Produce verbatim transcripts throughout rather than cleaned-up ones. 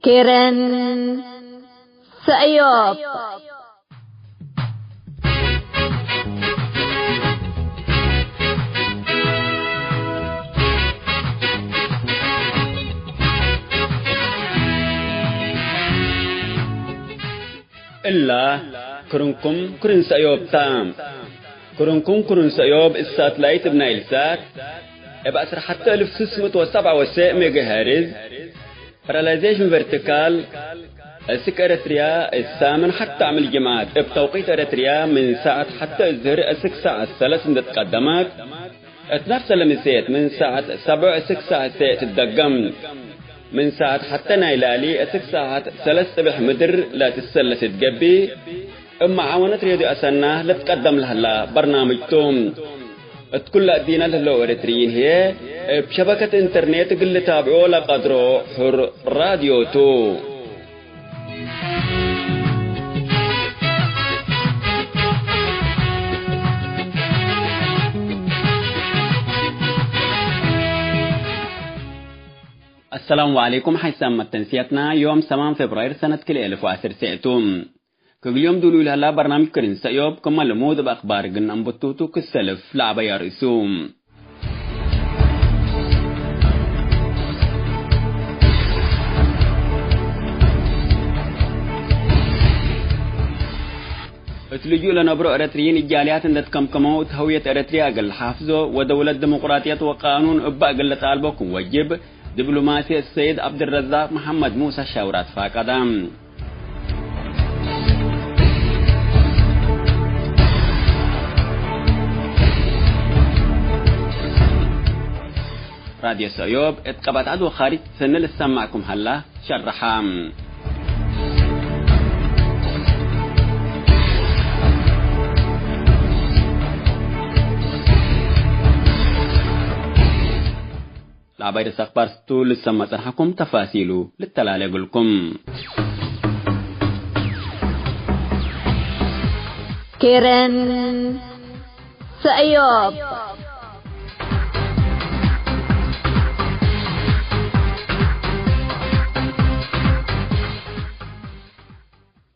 ኬረን ሰእዮብ። እላ ክርንኩም ክርን ሰእዮብ ታ። ክርንኩም ክርን ሰእዮብ እብ ሳትላይት እብ ናይል ሳት እብ ዐስር ሐተ እልፍ ስስ ምእት ወሰብዓ ወሰዕ ሜጋሄርዝ፣ ፓራላይዜሽን ቨርቲካል፣ እስክ ኤረትርያ እት ሳምን ሐተ ዓምል ጅምዓት እብ ተውቂት ኤረትርያ ምን ሳዐት ሐተ እዝህር እስክ ሳዐት ሰለስ እንዴ ትቀደመት፣ እት ነፍሰ ለምሴት ምን ሳዐት ሰብዕ እስክ ሳዐት ሴዕ ትትደገም። ምን ሳዐት ሐተ ናይ ላሊ እስክ ሳዐት ሰለስ ጽብሕ ምድር ለትሰለስ እት ገብእ፣ እብ መዓወነት ሬድዮ አሰና ልትቀደም ለህላ በርናምጅ ቱ። እት ኩለ እዲነ ለህለው ኤረትርይን ህዬ፣ እብ ሸበከት ኢንተርኔት እግል ልታብዖ ለቀድሮ ሑር ራድዮ ቱ። አሰላሙ ዐለይኩም። ሐይሳም መተንስያትና ዮም ሰማን ፌብራይር ሰነት ክልኤ እልፍ ወዐስር ሴዕ ቱ። ክል ዮም ዱሉይ ለህላ በርናምጅ ክርን ሰእዮብ ክመ ልሙድ እብ አክባር እግል ነአንብቱ ቱ። ክሰልፍ ለዐበያ ርእሱ። እት ልጁእ ለነብሮ ኤረትርይን እት ጃልያት እንዴ ትከምከመው፣ እት ሀውየት ኤረትርያ እግል ለሓፍዞ ወደውለት ዲሞቅራጥየት ወቃኑን እበ እግል ለጣልቦ ክም ወጅብ፣ ዲብሎማሲ ሰይድ ዐብድረዛቅ መሐመድ ሙሳ ሻውር አትፋቀደ። ራድዮ ሰእዮብ እት ቀበት ዐድ ወካርጅ ሰኒ ልሰማዕኩም ሀላ ሸርሐ። ለዐባይ ርእሰ አክባር ቱ ልሰመዕ ጸንሐኩም፣ ተፋሲሉ ልተላሌ እግልኩም። ኬረን ሰእዮብ።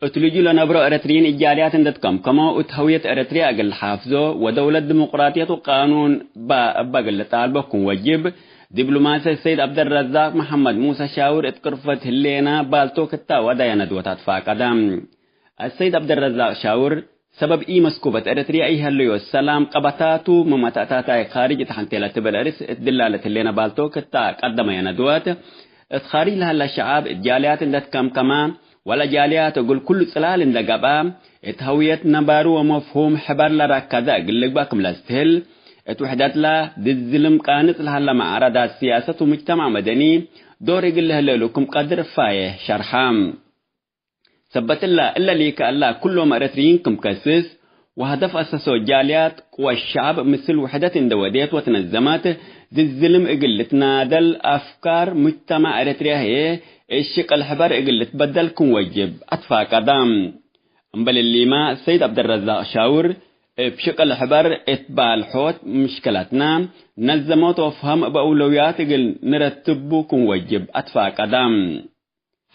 እት ልጁ ለነብሮ ኤረትርይን እት ጃልያት እንዴ ትከምከሞ፣ እት ሀውየት ኤረትርያ እግል ለሓፍዞ ወደውለት ዲሞቅራጥየት ወቃኑን እበ እግል ልጣልቦ ክም ወጅብ፣ ዲብሎማሲ ሰይድ ዐብደረዛቅ መሐመድ ሙሳ ሻውር እት ቅርፈት ህሌና ባልቶክ እተ ወደየ ነድወት አትፋቀደ። አሰይድ ዐብደረዛቅ ሻውር፣ ሰበብ ኢመስኩበት ኤረትርያ ኢሀለዮ ሰላም ቀበታቱ መመተእታታይ ካርጅ እት ሐንቴ ለትብል እርስ እት ድላለት ህሌነ ባልቶክ እተ ቀደመየ ነድወት፣ እት ካርጅ ለሀለ ሸዐብ፣ እት ጃልያት እንዴ ትከምከመ፣ ወለጃልያት እግል ኩሉ ጽላል እንዴ ገብአ፣ እት ሀውየት ነባሩ ወመፍሁም ሕበር ለረከዘ እግል ልግበእ ክም ለስትህል፣ እት ውሕደትለ ድድ ዝልም ቃንጽ ለሀለ መዓረዳት ስያሰት ወሙጅተማዕ መደኒ ዶር እግል ለህለ እሉ ክም ቀድር እፋዬ ሸርሐ። ሰበት እለ፣ እለ ሊከ እለ ኩሎም ኤረትርይን ክም ከስስ ወሀደፍ አሰሶ ጃልያት ቅወ ሸዐብ ምስል ውሕደት እንዴ ወዴት ወትነዘመት፣ ድድ ዝልም እግል ልትናደል አፍካር ሙጅተማዕ ኤረትርያ ህዬ እት ሽቅል ሕበር እግል ልትበደል ክም ወጅብ አትፋቀደ። እምበል እሊመ፣ ሰይድ ዐብደረዛቅ ሻውር እብ ሽቅል ሕበር እት ባልሖት ምሽክለትነ ነዘሞት ወፍሀም እብ አውለውያት እግል ንረትቡ ክም ወጅብ አትፋቀደ።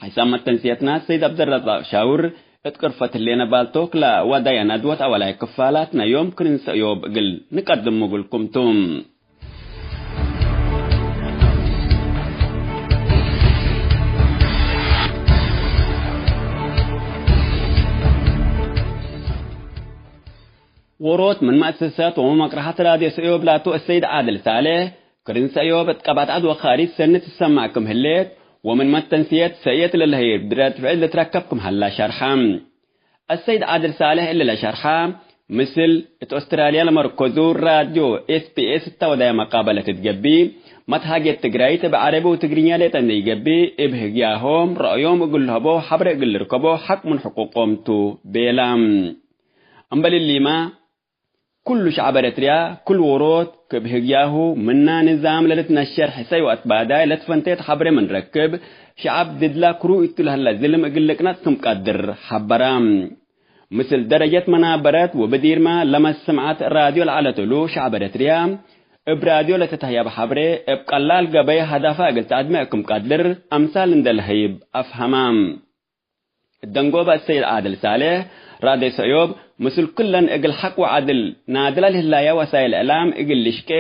ሐይሳም መተንስየትና ሰይድ ዐብደረዛቅ ሻውር እት ቅርፈት ህሌነ ባልቶክ ለወደየ ነድወት አወላይ ክፋላት ናይ ዮም ክርን ሰእዮብ እግል ንቀድሙ እግልኩም ቱ። ዎሮት ምን መአሰሰት ወመቅረሐት ራድዮ ሰእዮብ ላቱ አሰይድ ዓድል ሳሌሕ፣ ክርን ሰእዮብ እት ቀበት ዐድ ወካርጅ ሰኒ ትሰማዕ ክም ህሌት፣ ወምን መተንስየት ሰእየት ለለህይብ ድረት ፍዕል ልትረከብ ክም ሀላ ሸርሐ። አሰይድ ዓድል ሳሌሕ እሊ ለሸርሐ፣ ምስል እት ኦስትራልያ ለመርከዙ ራድዮ ኤስ ቢ ኤስ እተ ወደየ መቃበለት እት ገብእ፣ መትሃጌት ትግራይት እብ ዐረቢ ወትግርኛ ሌጠ እንዴ ኢገብእ፣ እብ ህግያሆም ረአዮም እግል ልሀቦ ሐብሬ እግል ልርከቦ ሐቅ ምን ሕቁቆም ቱ ቤላ። እምበል እሊመ፣ ኩሉ ሸዐብ ኤረትርያ፣ ክል ዎሮት ክብ ህግያሁ ምና ንዛም ለልትነሸር ሕሰይ ወአትባዳይ ለትፈንቴት ሐብሬ ምን ረክብ፣ ሸዐብ ድድላ ክሩይ እቱ ለህለ ዝልም እግል ልቅነጽ ክም ቀድር ሐበረ። ምስል ደረጀት መናበረት ወብዲርመ ለመስምዐት ራድዮ ለዐለት እሉ ሸዐብ ኤረትርያ፣ እብ ራድዮ ለትትሀየብ ሐብሬ እብ ቀላል ገበይ ሀዳፋ እግል ተአድመ ክም ቀድር አምሳል እንዴ ለሀይብ አፍሀመ። እደንጎበ እሰይድ ዓድል ሳሌሕ፣ ራዴ ሰእዮብ፣ ምስል ኩለን እግል ሐቅ ወዓድል ናድላ ለህላያ ወሳይል እዕላም እግል ልሽቄ፣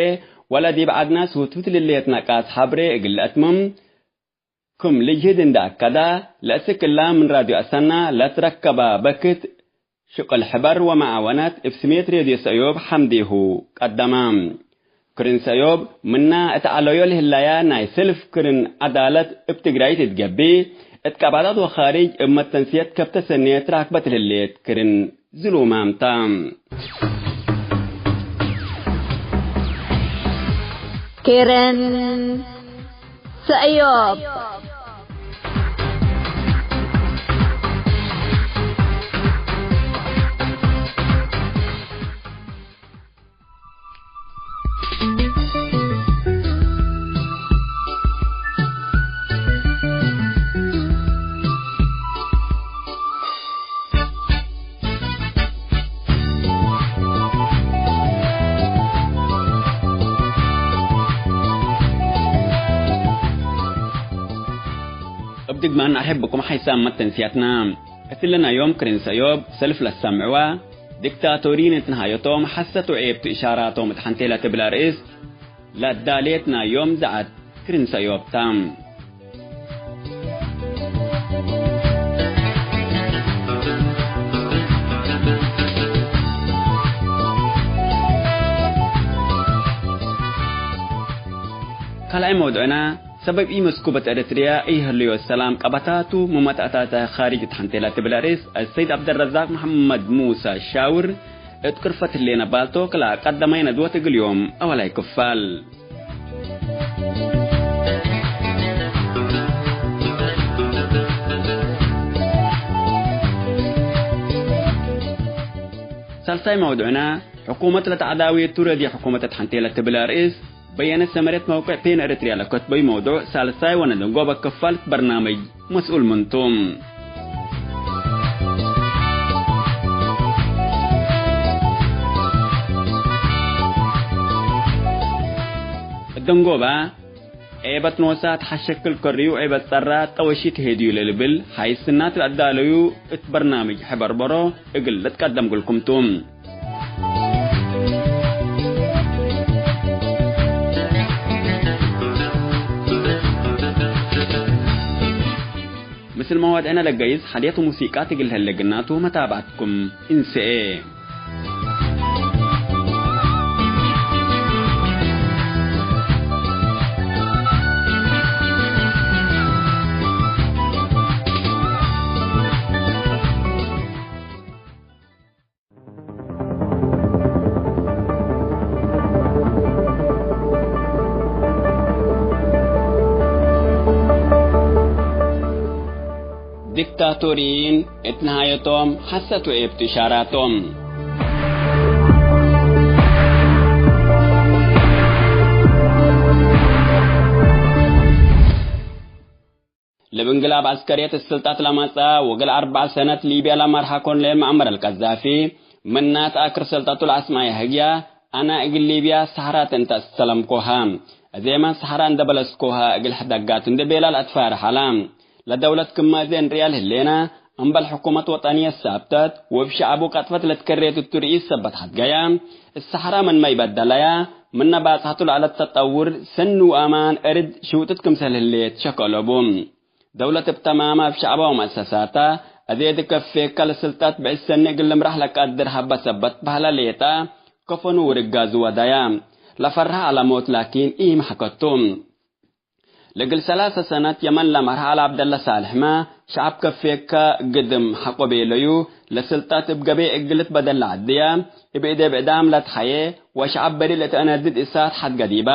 ወለ ዲብ ዐድናስ ሁትሁት ልሌት ነቃስ ሐብሬ እግል ለአትምም፣ ክም ልጅህድ እንደ አከዳ፣ ለእስክ እላ ምን ራድዮ አሰና ለትረከባ በክት ሽቅል ሕበር ወመዓወነት እብ ስሜት ሬድዮ ሰእዮብ ሐምዴሁ ቀደመ። ክርን ሰእዮብ ምና እት ዐለዮ ለህላያ ናይ ሰልፍ ክርን ዐዳለት እብ ትግራይት እት ገብእ፣ እት ቀባጣት ወካርጅ እብ መተንስየት ከብተ ሰኔት ራክበት ለህሌት ክርን ዝሉማም ተ። ክርን ሰእዮብ። እብ ድግማን አርሕብ ብኩም ሓይሳም መተንስያትና። እትለ ናይ ዮም ክርን ሰእዮብ ሰልፍ ለሰምዕዋ፣ ዲክታቶሪን እት ነሃዮቶም ሐሰት ወዔብቱ እሻራቶም እት ሐንቴ ለትብል አርእስ ለዳሌት ናይ ዮም ዘዐት ክርን ሰእዮብ ታ። ካልኣይ መውዱዕና፣ ሰበብ ኢመስኩበት ኤረትርያ ኢህልዮ ሰላም ቀበታቱ ሙመጣታተ ካርጅ እት ሐንቴ ለትብል አርእስ፣ አሰይድ ዐብደረዛቅ መሐመድ ሙሳ ሻውር እት ቅርፈት ህሌነ ባልቶ ክላ ቀደማይ ነድወት እግል ዮም አወላይ ክፋል። ሳልሳይ መውዱዕና፣ ሕኩመት ለተዐዳዌቱ ረድየ ሕኩመት እት ሐንቴ ለትብል አርእስ፣ በየነ ሰመረት መውቅዕ ፔን ኤረትርያ ለከትበዩ መውዱዕ ሳልሳይ ወነደንጎበ ክፋል በርናምጅ መስኡል ምንቱ። እደንጎባ፣ ዔበት ኖሳት ሐሸክል ከርዩ ዔበት ጸራ ጠወሺት ሄድዩ ለልብል ሐይስናት ለአዳለዩ እት በርናምጅ ሕበር በሮ እግል ልትቀደም ግልኩም ቱ። ምስል መዋድዕነ ለገይስ ሐልየት ሙሲቃት እግል ህለ ግናቱ መታብዐትኩም እንሰኤ። ዲክታቶሪን እት ነሃየቶም ሐሰት ወኤብቱ እሻራቶም። ለብንግላብ ዐስከርየት ስልጣት ለመጽአ ወእግል አርበዕ ሰነት ሊብያ ለመርሐ ኮሎኔል መዐመር አልቀዛፊ፣ ምናተ አክር ስልጠቱ ለአስማየ ህግያ፣ አነ እግል ሊብያ ሰሐራት እንተ አስተለምኮሃ፣ እዜመን ሰሐራ እንደ በለስኮሃ እግል ሕደጋቱ እንደ ቤላ ለአትፋርሕ ዐለ። ለደውለት ክመ እዜ እንርእያ ለህሌነ፣ እምበል ሕኩመት ወጠንየት ሳብተት ወእብ ሸዐቡ ቀጥፈት ለትከሬት እቱ ርኢስ ሰበት ሐድገየ፣ እሰሐራ ምንመ ኢበደለየ፣ ምነ ባጽሐቱ ለዐለት ተጠውር፣ ሰኒ ወአማን እርድ ሽውጥት ክምሰል ህሌት ሸከ አለቡ። ደውለት እብ ተማመ እብ ሸዐባ ወመአሰሳታ፣ አዜ እት ከፌከ ለስልጣት ብዕድ ሰኒ እግል ልምራሕ ለቀድር ሀበ ሰበት በህለ ሌጠ፣ ከፈኑ ውርጋዙ ወደየ። ለፈርሀ ዐለ ሞት ላኪን ኢመሐከቱ። ለእግል ሰላሰ ሰነት የመን ለመርሐ ዐለ ዐብደለ ሳልሕመ፣ ሸዐብ ከፌከ ግድም ሐቆ ቤለዩ፣ ለስልጣት እብ ገቤ እግል ልትበደል ለዐድየ፣ እብ እዴ ብዕዳም ለትሐዬ ወሸዐብ በሊል እት አነድድ እሳት ሐድገ ዲበ።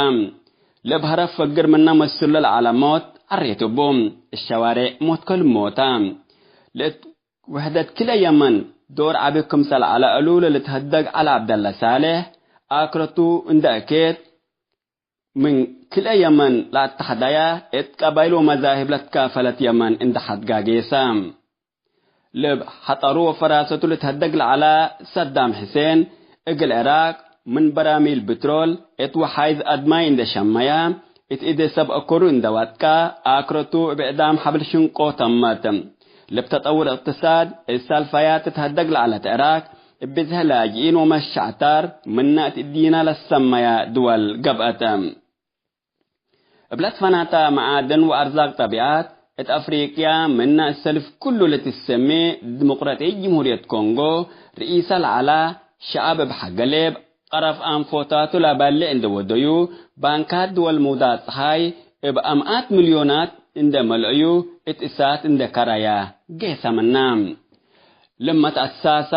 ለእብ ሀረፍ ፈግር ምነ መስሎ ለዐለ ሞት ዐሬት እቡ። እሸዋሬዕ ሞት ከልሞተ። ለእት ውሕደት ክለ የመን ዶር ዐቢ ክምሰል ዐለ እሉ ለልትሀደግ ዐለ ዐብደለ ሳሌሕ፣ አክረቱ እንደ እኬት፣ ምን ክለ የመን ለአተሐደየ እት ቀባይል ወመዛህብ ለትካፈለት የመን እንደ ሐድጋ ጌሰ። ለእብ ሐጠሩ ወፈራሰቱ ልትሀደግ ለዐለ ሰዳም ሕሴን፣ እግል ዕራቅ ምን በራሚል ብትሮል እት ወሓይዝ አድማይ እንደ ሸመያ፣ እት እዴ ሰብ አኮሩ እንደ ዋጥቃ፣ አክረቱ እብ ዕዳም ሐብል ሽንቆ ተመት። ለብ ተጠውር እቅትሳድ፣ እት ሳልፋያት ትትሀደግ ለዐለት ዕራክ፣ እብ ብዝሕ ላጅኢን ወመሸዕታር፣ ምነ እት እዲና ለሰመያ ድወል ገብአት። እብ ለትፈናተ መዓድን ወአርዛቅ ጠቢዓት፣ እት አፍሪቅያ ምነ እሰልፍ ኩሉ ለትሰሜ ዲሞቅራጥየት ጅምሁርየት ኮንጎ፣ ርኢሰ ለዐላ ሸዐብ እብ ሐገሌብ፣ ቀረፍ አንፎታቱ ለባሌዕ እንደ ወደዩ፣ ባንካት ድወል ሙዳት ጸሓይ እብ አምኣት ሚልዮናት እንደ መልአዩ፣ እት እሳት እንደ ከረያ ጌሰ ምና። ለመት አሳሳ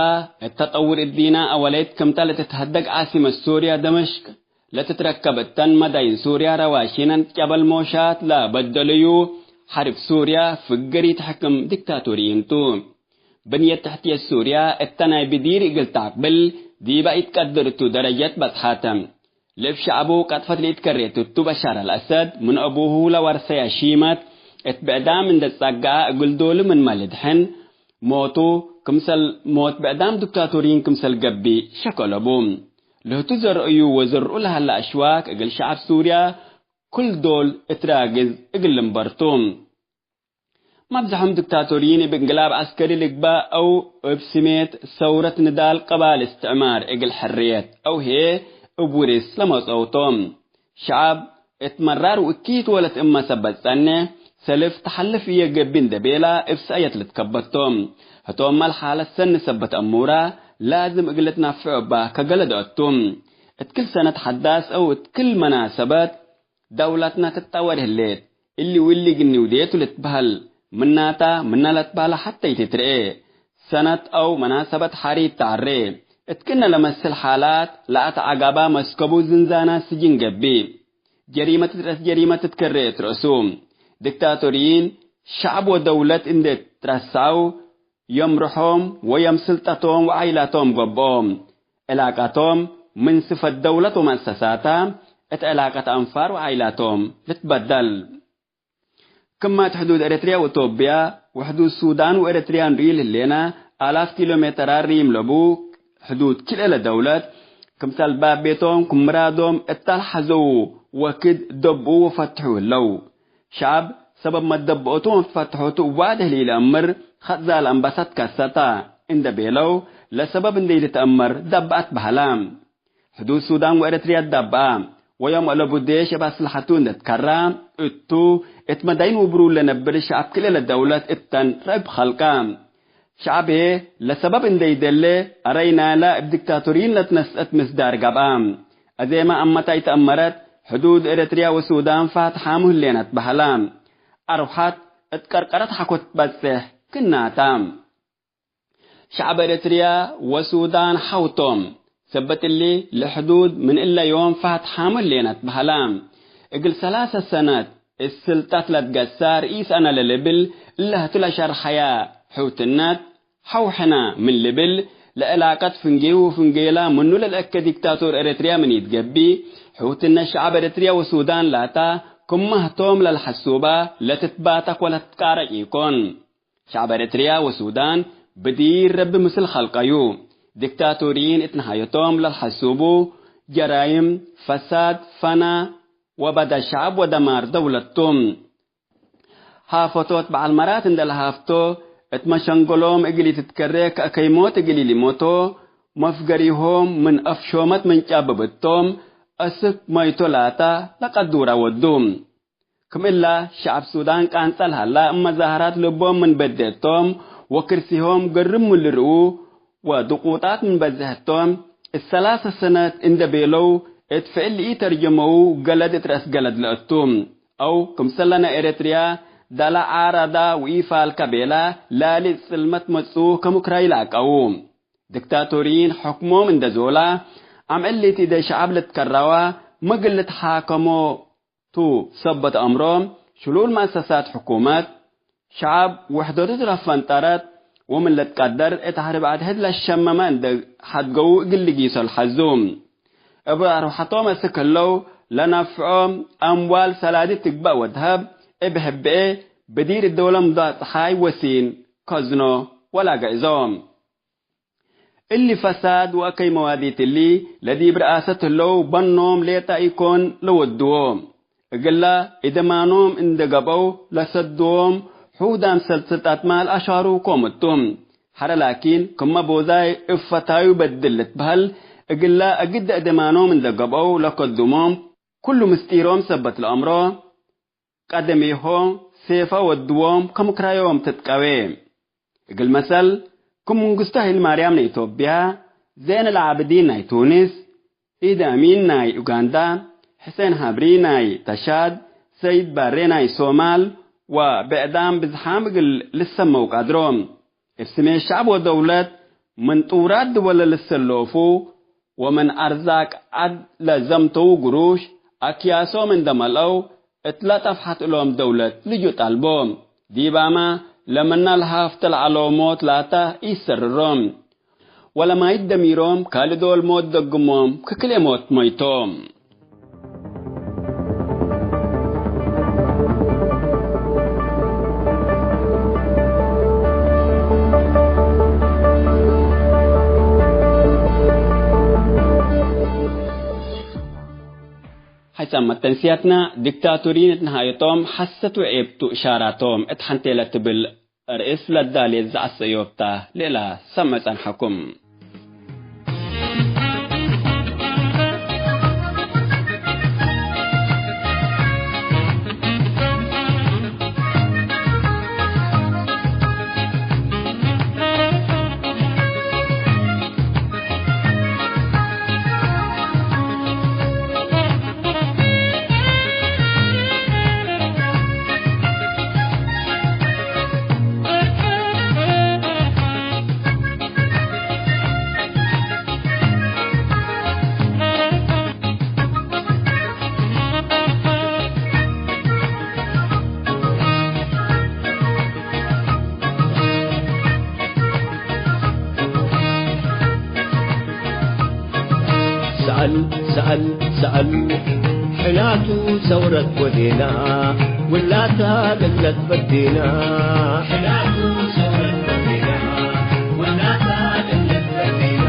እት ተጠውር እዲና አወለይት ክምተ ለትትሀደግ ዓሲመት ሱርያ ደመሽቅ፣ ለትትረከብ እተን መዳይን ሱርያ ረዋሺነን ጨበል ሞሻት ለበደለዩ ሐርብ ሱርያ ፍግር ኢትሕክም ዲክታቶርይን ቱ። ብንየት ተሕትየት ሱርያ እተ ናይ ብዲር እግል ተአቅብል ዲበ ኢትቀድር እቱ ደረጀት በጽሐት። ለእብ ሸዐቡ ቀጥፈት ለኢትከሬት እቱ በሻር አልአሰድ ምን አቡሁ ለወርሰያ ሺመት እት ብዕዳም እንደ ጸግአ እግል ዶሉ ምንመ ልድሕን ሞቱ ክምሰል ሞት ብዕዳም ዲክታቶርይን ክምሰል ገብእ ሸከለቡ። ለህቱ ዘርእዩ ወዘርኡ ለሀለ አሽዋክ እግል ሸዐብ ሱርያ ክል ዶል እትራግዝ እግል ልንበር ቱ። መብዝሖም ዲክታቶርይን እብ እንቅላብ ዐስከሪ ልግባእ አው እብ ስሜት ሰውረት ንዳል ቀባል እስትዕማር እግል ሕርየት አው ህዬ እብ ውርስ ለመጽአው ቶም። ሸዐብ እት መራር ወእኪት ወለት እመ ሰበት ጸኔ፣ ሰልፍ ተሐልፍ እየ ገብእ እንደ ቤላ እብ ሰእየት ልትከበት ቶም። ህቶምመ ለሓለት ሰኒ ሰበት አሙራ ላዝም እግል ልትነፍዖ እባ ከገለ ደአቱ። እት ክል ሰነት ሐዳስ አው እት ክል መናሰበት ደውለትነ ትጠወር ህሌት። እሊ ወእሊ እግል ኒውዴቱ ልትበህል ምናተ፣ ምነ ለትበህለ ሐቴ ኢትትርኤ። ሰነት አው መናሰበት ሐሪት ተዐሬ። እት ክእነ ለመስል ሓላት ለአተዐገባ መስከቡ ዝንዛናት ስጅን ገብእ። ጀሪመት እት ረአስ ጀሪመት ትትከሬ እት ረአሱ። ዲክታቶርይን ሸዐብ ወደውለት እንዴ ትረሰዐው፣ ዮም ርሖም ወዮም ስልጠቶም ወዓይላቶም ገብኦም። ዕላቀቶም ምን ስፈት ደውለት ወመአሰሳታ እት ዕላቀት አንፋር ወዓይላቶም ልትበደል። ክመ እት ሕዱድ ኤረትርያ ወኢትዮጵያ ወሕዱድ ሱዳን ወኤረትርያ እንርእዩ ለህሌነ፣ አላፍ ኪሎ ሜተራት ሪም ለቡ ሕዱድ ክልኤ ለደውለት፣ ክምሰል ባብ ቤቶም ክም ምራዶም እተ ለሐዘዉ ወክድ ደብኡ ወፈትሑ ህለው። ሸዐብ ሰበብ መደብኦቱ ወመትፈትሖቱ እዋዴ ህሌ ኢለአምር፣ ከዛል አንበሳ ትከሰተ እንደ ቤለው፣ ለሰበብ እንዴ ኢልትአመር ደበአት በህላ። ሕዱድ ሱዳን ወኤረትርያ ደበአ፣ ወዮም አለቡ ዴሽ እብ አስለሐቱ እንደ ትከራ፣ እቱ እት መዳይን ውብሩል ለነብር ሸዐብ ክልኤ ለደውለት እተን ረአይ ብከልቀ። ሸዐብ ህዬ ለሰበብ እንዴ ኢደሌ፣ አረይ ናይላ እብ ዲክታቶርይን ለትነስአት ምስዳር ገብአ። አዜመ አመ ተ ኢተአመረት፣ ሕዱድ ኤረትርያ ወሱዳን ፋትሓሙ ህሌነ ትበህላ። አርወሐት እት ቀርቀረት ሐኮ ትትበጽሕ ክናታ። ሸዐብ ኤረትርያ ወሱዳን ሐው ቶም። ሰበት እሊ፣ ለሕዱድ ምን እለ ዮም ፋትሓሙ ህሌነ ትበህላ። እግል ሰላሰ ሰነት እት ስልጠት ለትገሰ ርኢስ አነ ለልብል እለ ህቱ ለሸርሐየ ሕውትነት፣ ሐው ሕነ ምን ልብል፣ ለዕላቀት ፍንጌሁ ወፍንጌላ ምኑ ለልአከ ዲክታቶር ኤረትርያ ምን ኢትገብእ፣ ሕውትነት ሸዐብ ኤረትርያ ወሱዳን ላታ፣ ክመ ህቶም ለልሐሱባ ለትትባተክ ወለትትቃረጭ ኢኮን። ሸዐብ ኤረትርያ ወሱዳን ብዲር ረቢ ምስል ኸልቀዩ። ዲክታቶርይን እት ነሃየቶም ለልሐሱቡ ጀራይም፣ ፈሳድ፣ ፈና ወበደ ሸዐብ ወደማር ደውለት ቱ። ሃፈቶት በዐል መራት እንደ ለሃፍቶ፣ እት መሸንገሎም እግል ኢትትከሬ ከአከይ ሞት እግል ኢሊሞቶ፣ መፍገሪሆም ምን አፍ ሾመት ምን ጫብብ እቶም፣ አስክ መይቶ ላታ ለቀዱረ ወዱ። ክም እላ፣ ሸዐብ ሱዳን ቃንጸ ለሀላ እብ መዛሀራት ልቦም ምን በዴ እቶም፣ ወክርሲሆም ገርም ምን ልርኡ፣ ወድቁጣት ምን በዝሕ እቶም፣ እት ሰላሰ ሰነት እንደ ቤለው፣ እት ፍዕል ለኢተርጀመው ገለድ እት ረአስ ገለድ ለአቱ፣ አው ክምሰለነ ኤረትርያ፣ ዳላ ዓራዳ ወኢፋልከ ቤላ፣ ላሊ እት ጽልመት መጽኡ ከሙክራይ ለአቀዉ። ዲክታቶርይን ሕክሞም እንደ ዞላ፣ አምዕል ለኢትእዴ ሸዐብ ልትከረዋ፣ ምግል ልትሓከሞ፣ ቱ ሰበት አምሮም፣ ሽሉል መአሰሳት ሕኩመት፣ ሸዐብ ውሕደቱ ለፈንጠረት ወምን ልትቀደር እት ሐርብ አድሕድ ለሸመመ እንደ ሐድገዉ እግል ልጊሶ ለሐዙ። እብ አርወሐቶም አስክ ህለው ለነፍዖም አምዋል ሰላዲ ትግበእ ወድሀብ እብ ሕብኤ ብዲር እደውለ ምዳድ ጸሓይ ወሲን ከዝኖ ወላ ገእዞ። እሊ ፈሳድ ወአከይ መዋዲት እሊ ለዲብ ረአሰት ህለው በኖም ሌጠ ኢኮን ለወድዎ። እግላ እደማኖም እንደ ገብአው ለሰድዎም ሑዳም ሰልሰልት አትማል አሻሩ ኮም እቱ። ሐረ ላኪን ክመ ቦዛይ እብ ፈታዩ በድል ልትበህል እግላ እግደ እደማኖም እንደ ገብአው ለከዱሞም ኩሉ ምስጢሮም ሰበት ለአምሮ። ቀደሜሆ ሴፈ ወድዎም ከምክራዮም ትትቀዌ። እግል መሰል፣ ክም መንግስቱ ሀይልማርያም ናይ ኢትዮጵያ፣ ዜን አልዓብዲን ናይ ቱኒስ፣ ኢድ አሚን ናይ ኡጋንዳ፣ ሕሴን ሀብሪ ናይ ተሻድ፣ ሰይድ ባሬ ናይ ሶማል ወብዕዳም ብዝሓም እግል ልሰመው ቀድሮ። እብ ስሜ ሸዕብ ወደውለት ምን ጥውራት ድወለ ልሰሎፉ ወምን አርዛቅ ዐድ ለዘምተዉ ግሩሽ አክያሶም እንደ መልአው፣ እትለ ጠፍሐት እሎም ደውለት ልጁእ ጠልቦ። ዲባመ ለምነ ለሀፍተ ለዐለው ሞት ላተ ኢሰርሮ። ወለማይት ደሚሮም ካልእ ዶል ሞት ደግሞም ክክልኤ ሞት ሞይቶም። ሐይሳም መተንስያትና ዲክታቶሪን እት ነሃየቶም ሐሰት ወዔብ ቱ እሻራቶም እት ሐንቴ ለትብል ርእስ ለዳሌት ዘአሰዮብታ ሌላ ሰምዕ ጸንሐኩም። ሰአል፣ ሰአል፣ ሰአል፣ ሕናቱ ሰውረት ወዴና፣ ውላታ ለለት በዴና። ሕናቱ ሰውረት ወዴና፣ ውላታ ለለት በዴና።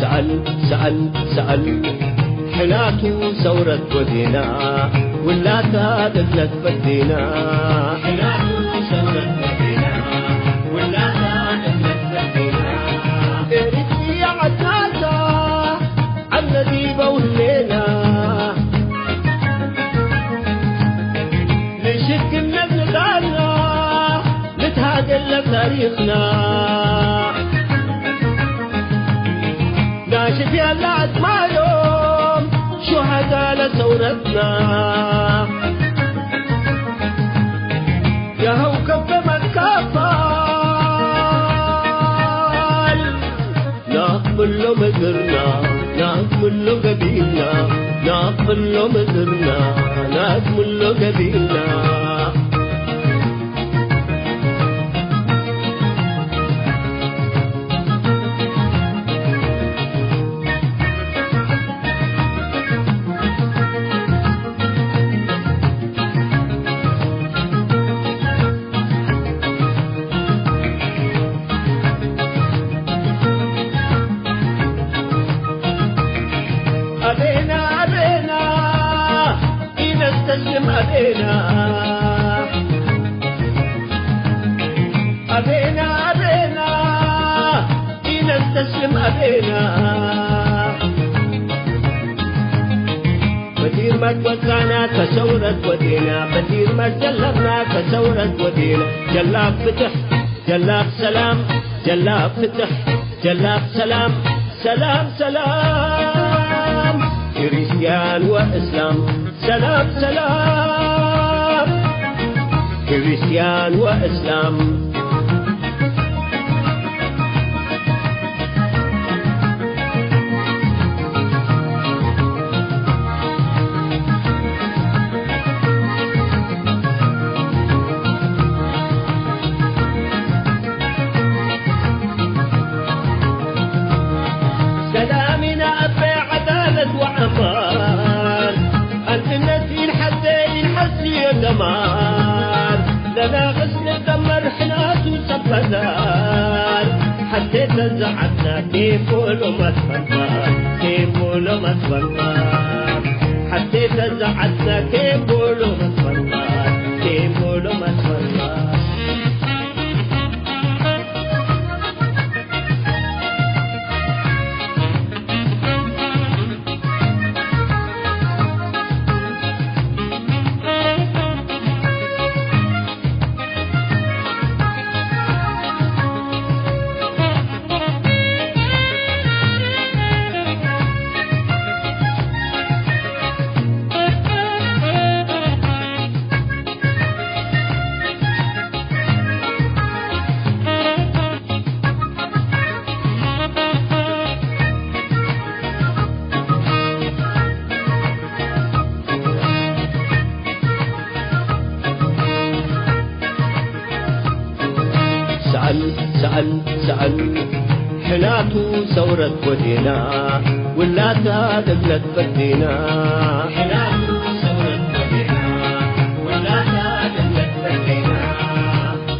ሰአል፣ ሰአል፣ ሰአል፣ ሕናቱ ሰውረት ወዴና፣ ውላታ ለለት በዴና። ሕናቱ ሰውረት ወዴና፣ ውላታ ለለት በዴና። ኤሪትሪያ ዐድናታ፣ ዐድነ ዲበ ውሌና። ልሽክነት ንዳልና፣ ልትሃገል ለታሪኽና። ናሽፍ ያለ አጽማዮም ሹሃዳ ለሰውረትና። ያሀው ከበ መትካፋል ናቅብሎ ምድርና፣ ናቅብሎ ገቢልና፣ ናቅብሎ ምድርና፣ ናቅብሎ ገቢልና። አቤና አቤና ኢነስተስልም አቤና። አቤና አቤና ኢነስተስልም አቤና። በዲር መትወጣና ከሰውረት ወዴና፣ በዲር መትጀለብና ከሰውረት ወዴና። ጀላብ ፍትሕ፣ ጀላብ ሰላም፣ ጀላብ ፍትሕ፣ ጀላብ ሰላም፣ ሰላም ሰላም። ክርስቲያን ወእስላም ሰላም ሰላም። ክርስቲያን ወእስላም። ሰላሚና አቤ ዐዳለት ወአማን፣ አንድነት ኢንሐዜ ኢንሐስዮ ደማር፣ ለናቅስ ንደመር ሕናቱ ሰበዛር። ሐቴ ተዘዐትነ ኬም ቦሎ መስፈንታ፣ ኬም ቦሎ መስፈንታ። ሐቴ ተዘዐትነ ኬም ቦሎ መስፈንታ፣ ኬም ቦሎ መስፈንታ። ሰአል፣ ሰአል፣ ሰአል፣ ሕናቱ ሰውረት ወዴና፣ ውላታ ለብለት ፈዴና። ሕናቱ ሰውረት ወዴና፣ ውላታ ለብለት ፈዴና።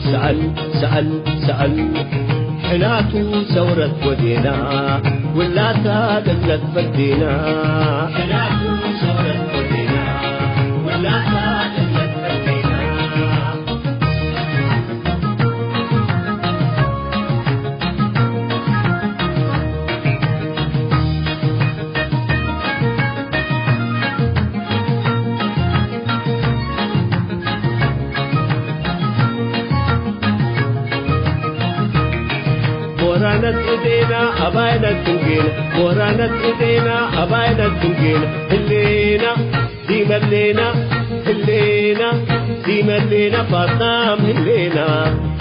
ሰአል፣ ሰአል፣ ሰአል፣ ሕናቱ ሰውረት ወዴና፣ ውላታ ለብለት ፈዴና። ሕናቱ ሰውረት ወዴና፣ ውላታ ለብለት ፈዴና። ቦራነት እዴና አባይነት ትንጌና፣ ቦራነት እዴና አባይነት ትንጌና፣ ህሌና ዲመሌና ህሌና፣ ዲመሌና ፋጣም ህሌና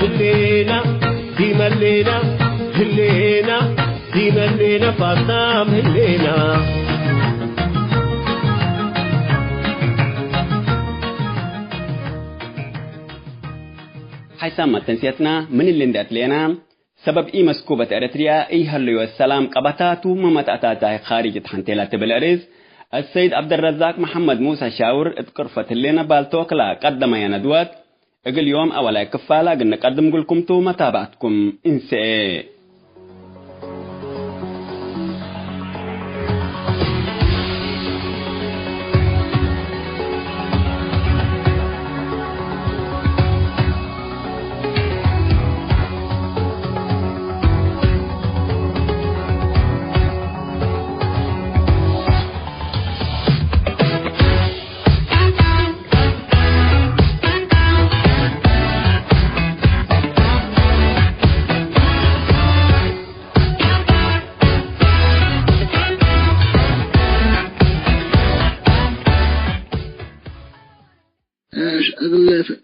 ህሌና፣ ዲመሌና ህሌና፣ ዲመሌና ፋጣም ህሌና። ሓይሳም መተንስየትና ምን እሊ እንዴ አትሌና፣ ሰበብ ኢመስኩበት ኤረትርያ ኢሀለዮ ሰላም ቀበታቱ መመጣታታይ ካርጅ እት ሐንቴላ ትብል አርእስ፣ አሰይድ ዐብደረዛቅ መሐመድ ሙሳ ሻውር እት ቅርፈት ህሌነ ባልቶክ ለቀደመየ ነድወት፣ እግል ዮም አወላይ ክፋል እግል ንቀድም እግልኩም ቱ፣ መታብዐትኩም እንሰኤ።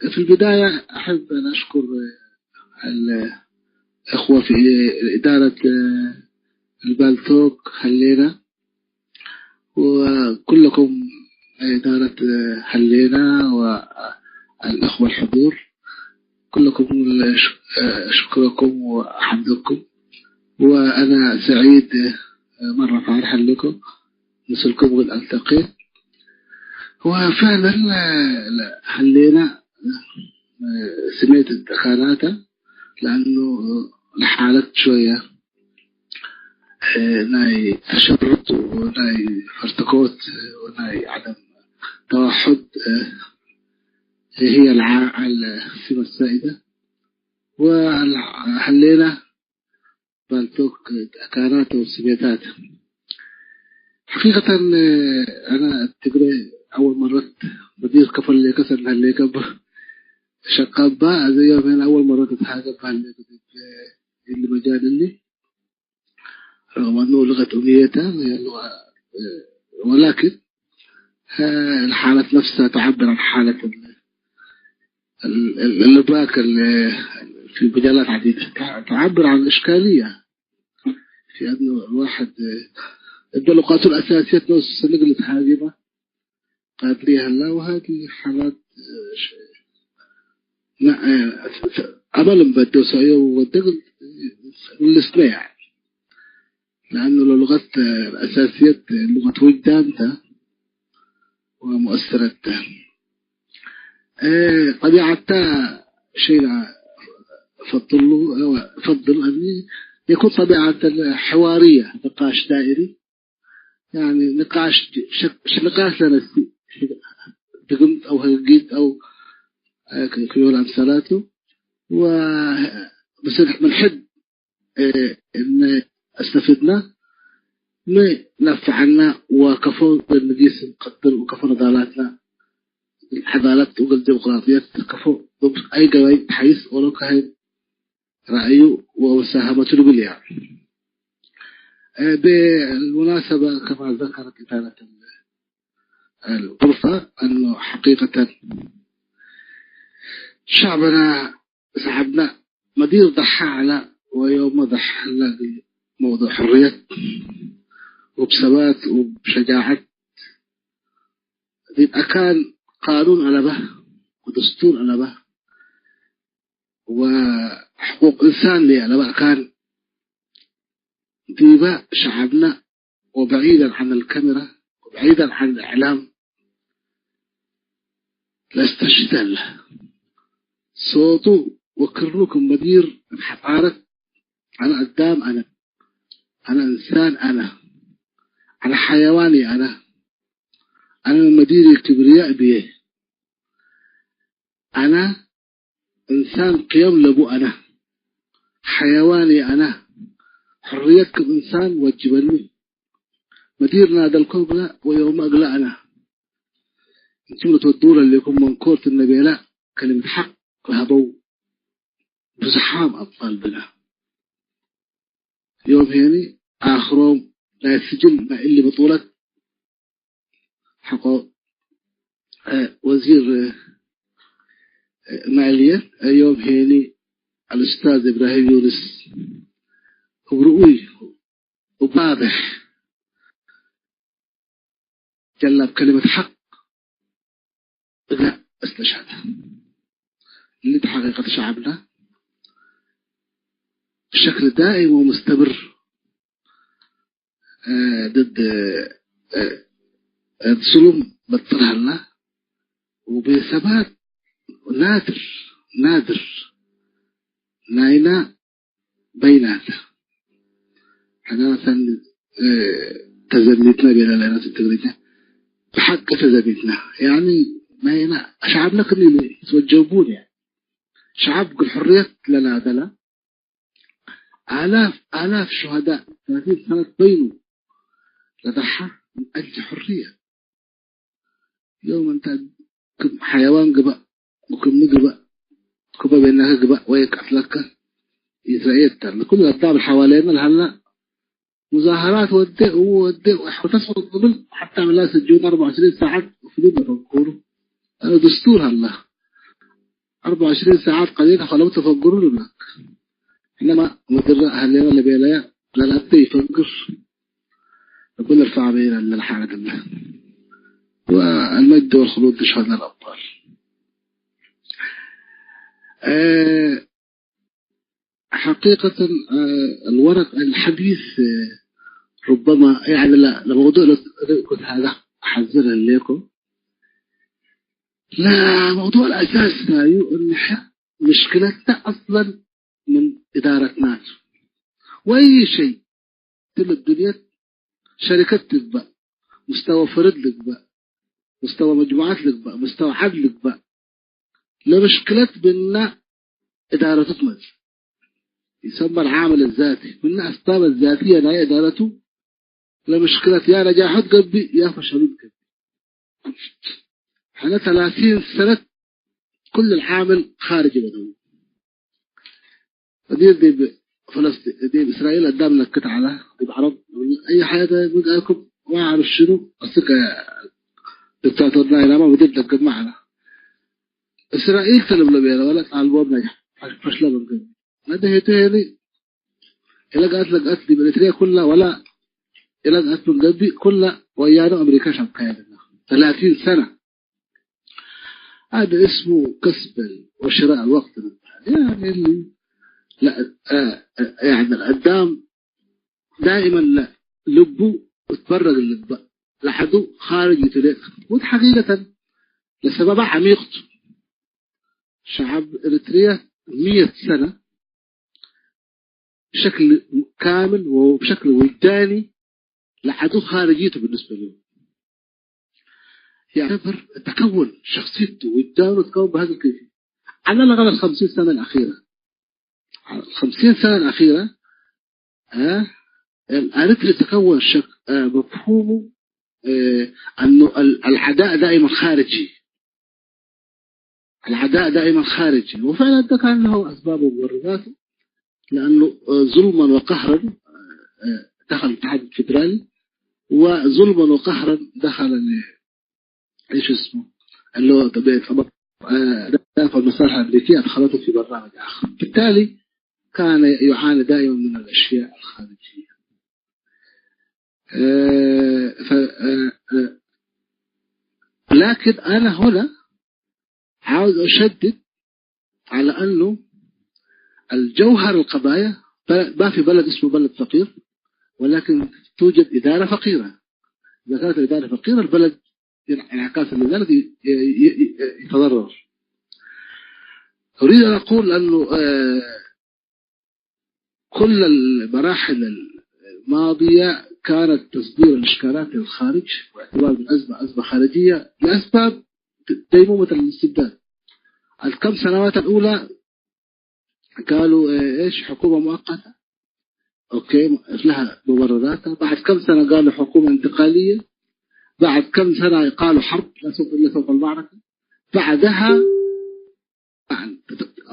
في البداية أحب أن أشكر الإخوة في إدارة البالتوك هلينا، وكلكم إدارة هلينا والأخوة الحضور، كلكم ش-، شكركم وحمدكم. وأنا سعيد مرة ثانية هلكم ምስልኩም እግል አልተቄ። ወፍዕለን፣ ለ-፣ ለ-፣ ሀሌነ፣ ስሜት እት አካናተ፣ ለአኑ ለሓለት ሸወየ ናይ ተሸሩድ ወናይ ፈርትኮት ወናይ ዐደም ተዋሑድ ህይ ለዐል ሲመት ሳኢደ ወሀሌነ። ባልቶክ፣ አካናት ወስሜታት። ሐቂቀተን፣ አነ እት ትግሬ አወል መረት ሙዲር ከፈሌከ ሰን ሀሌከ እብ ሸቃባ፣ አዜ ዮሜን አወል መረት እትሃገብ ሀሌከ ዲብ እሊ መጃል እሊ። ረግም አኑ ልቀት እምየተ፣ ወላኪን፣ ለሓለት ነፍሰ ተዐብር ዐን ሓለት ال-، ال-، اللباك ال-، في مجالات عديدة تع-، تعبر عن إشكالية في أنه الواحد، آه، يبدأ نقاطه الأساسية نوصل سنقلة هاجمة قابلية هلا، وهذه حالات، آه، ش-، لا، آه، أمل بدو سعيه ودقل الاثنين، يعني. لأنه لغة، آه، الأساسية لغة وجدان ده ومؤثرات ده. እ፣ ጠቢዐተ ሸይ ለአፈድሉ፣ እ፣ ፈድል አኒ يكون طبيعة حوارية، نقاش دائري، يعني نقاش ش-، ش-، نقاش ለነስእ ድግምት አው ህግጊት አው፣ እ፣ ክዮል አምሰላቱ ወ-፣ ምስል ምን ሕድ፣ እ፣ እነ አስተፍድና ምን ነፍዐና ወከፎ ንጊስ እንቀድር ወከፎ ነዳላትና ዐዳለት ወእግል ዲሞቅራጥየት ከፎ እብ አይ ገበይ ተሐይስ ወሎ ካህን ረአዩ ወመሳሀመቱ ልብል ያ። እ፣ بالمناسبة كما ذكرت إدارة ال-، الغرفة أنه حقيقة شعبنا، شعبنا مدير ضحى على ويوم ضحى على موضوع حرية وبثبات وبشجاعة. ዲብ አካን ቃኑን አለበ ወደስቱር አለበ ወሕቁቅ እንሳን ለአለበ አካን ዲበ ሸዐብነ ወበዒደን ዐን አልካሜራ ወበዒደን ዐን አልእዕላም ለስተሽህድ ሀለ። ሶቱ ወክርኑ ክም መዲር ምን ሐጻረት አነ አዳም አነ፣ አነ እንሳን አነ፣ አነ ሐያዋን አነ፣ አነ መዲር ክብርያእ ብዬ፣ አነ እንሳን ቅየም ለቡ አነ፣ ሐያዋን አነ፣ ሕርየት ክም እንሳን ወጅበኒ፣ መዲር ናደልኮ እግለ ወየውመ እግለ አነ። እንቱም ለትወድዉ ለሌኩም መንኮርት እነ ቤለ ከሊመት ሐቅ ለሀበው ብዙሓም አጥፋል ብነ። ዮም ሄኒ አክሮም ናይ ስጅን ናይ እሊ ብጡለት ሐቆ፣ እ፣ ወዚር፣ እ፣ ማልየት ዮም ሄኒ አልኡስታዝ እብራሂም ዩንስ እብ ርኡይ ወባድሕ ጀላብ ከሊመት ሐቅ እግለ እስተሽሀደ። እሊ ሐቂቀት ሸዐብነ ብሸክል ዳኢም ወሙስተምር፣ እ፣ ድድ፣ እ፣ እ፣ ظلم በጥር ሀላ ወቤተሰባት ናድር፣ ናድር ናይና በይናተ። ሕነ መሰለን፣ እ፣ ተዘሚትነ ቤለ ለአይነት ትግርኛ፣ ብሐቅ ተዘሚትነ። ያኒ ናይና ሸዐብነ ክም ኢሉ ይትወጀቡን፣ ያኒ ሸዐብ እግል ሕርየት ለናደለ፣ አላፍ አላፍ ሹሀዳእ ሰላሲን ሰነት በይኑ ለደሐ ምን አጅል ሕርየት። ዮም እንተ ክም ሐያዋን ግበእ ወክም ግበእ፣ ክበ ቤናከ ግበእ ወይቀትለከ ኢትረኤ እተ። ለኩሉ አዳብ ሐዋሌነ ለሀላ ሙዛሀራት ወዴ እቡ ወዴ ወሕተሰብ ቅብል ሐታ ምላስ እጁን አርበዕ ወዕሽሪን ሰዓት ወፍዱን ለፈግሩ። አነ ድስቱር ሀላ። አርበዕ ወዕሽሪን ሰዓት ቀዴት ከለው ተፈግሩ ልብለክ። እነማ ምድረ ሀሌነ ለቤለያ ለላተ ይፈግር። እብ ልርፈዕ ቤለ ለልሓረት እለ ወአልመጅድ ወልክሉድ ልሽሀድ ለልአብጣል። እ፣ ሐቂቀተን፣ እ፣ الورق الحديث، እ፣ ربما يعني ለ-፣ ለመውዱዕ ለ-፣ كنت هذا أحذر لكم. ለመውዱዕ አልአሳስ ናዩ እንሐ ምሽክለትነ አስለን ምን እዳረትና ቱ። ወአይ ሸይ እትለ ዱንየት ሸሪከት ልግበእ፣ ሙስተወ ፈርድ ልግበእ፣ ሙስተወ መጅሙዐት ልግበእ፣ ሙስተወ ዐድ ልግበእ፣ ለምሽክለት ምነ እዳረቱ ትመጽእ። ይሰመ አልዓምል አዛቲ ምነ አስባብ አዛትየ ናይ እዳረቱ ለምሽክለት ያ ነጃሑ ትገብእ ያ ፈሸሉ ትገብእ። ሕነ ተላቲን ሰነት ኩሉ ለዓምል ካርጅ በደው። እዲብ ዲብ ፈለስጢን፣ ዲብ እስራኤል አዳም ነክት ዐለ፣ ዲብ ዐረብ አይ ሐያት ብጋኩም ወዐርፍ ሽኑ አስክ ዲክታቶር ናይናመ ምድር ደገመ ዐለ። እስራኤል ተልብሎ ቤለ ወለ ጣልቦም ነጅሕ ፈሽለ ምን ገብእ። መደሄቱ ሄኒ ኢለጋት ለጋት ዲብ ኤሪትርያ ኩላ ወላ ኢለጋት ምን ገብእ ኩላ ወያኑ አሜሪካ ሸብካየ ለና ተላቲን ሰነ። هذا اسمه كسب وشراء الوقت. يعني اللي لا، آه، آه، يعني الأدام دائمًا لا، ልቡ እትበረግ ልግበእ፣ ለዐዱ ኻርጅ ኢትሌቅ። ወድ ሐቂቀተን ለሰበባ ዐሚቅ ቱ። ሸዐብ ኤሪትርየ ሚየት ሰነ بشكل كامل وبشكل وجداني لعدو خارجيته بالنسبة له. يعتبر تكون شخصيته وجدانه تكون بهذا الكيفية. على الأقل الخمسين سنة الأخيرة. الخمسين سنة الأخيرة، ها، الأريتري تكون شك-، آه، مفهومه، آه، أنه ال-، العداء دائمًا خارجي. العداء دائمًا خارجي. وفعلًا ده كان له أسباب ومبرراته، لأنه، آه، ظلمًا وقهرًا، آه، دخل الاتحاد الفيدرالي، وظلمًا وقهرًا دخل ال-، ايش اسمه؟ اللي هو طبيعة الأمر، آه، دافع المصالح الأمريكية أدخلته في برنامج آخر. بالتالي كان يعاني دائمًا من الأشياء الخارجية. آه، ف-، آه، آه، لكن أنا هنا عاوز أشدد على أنه الجوهر القضايا، بل-، ما في بلد اسمه بلد فقير، ولكن توجد إدارة فقيرة. إذا كانت الإدارة فقيرة، البلد انعكاسا لذلك ي-، ي-، ي-، يتضرر. أريد أن أقول أنه، آه، كل المراحل الماضية كانت تصدير الإشكالات للخارج، واعتبار الأزمة أزمة خارجية لأسباب ديمومة الاستبداد. الكم سنوات الأولى قالوا، آه، إيش، حكومة مؤقتة. أوكي، لها مبرراتها. بعد كم سنة قالوا حكومة انتقالية. بعد كم سنة قالوا حرب، لا سوق إلا سوق المعركة. بعدها، يعني،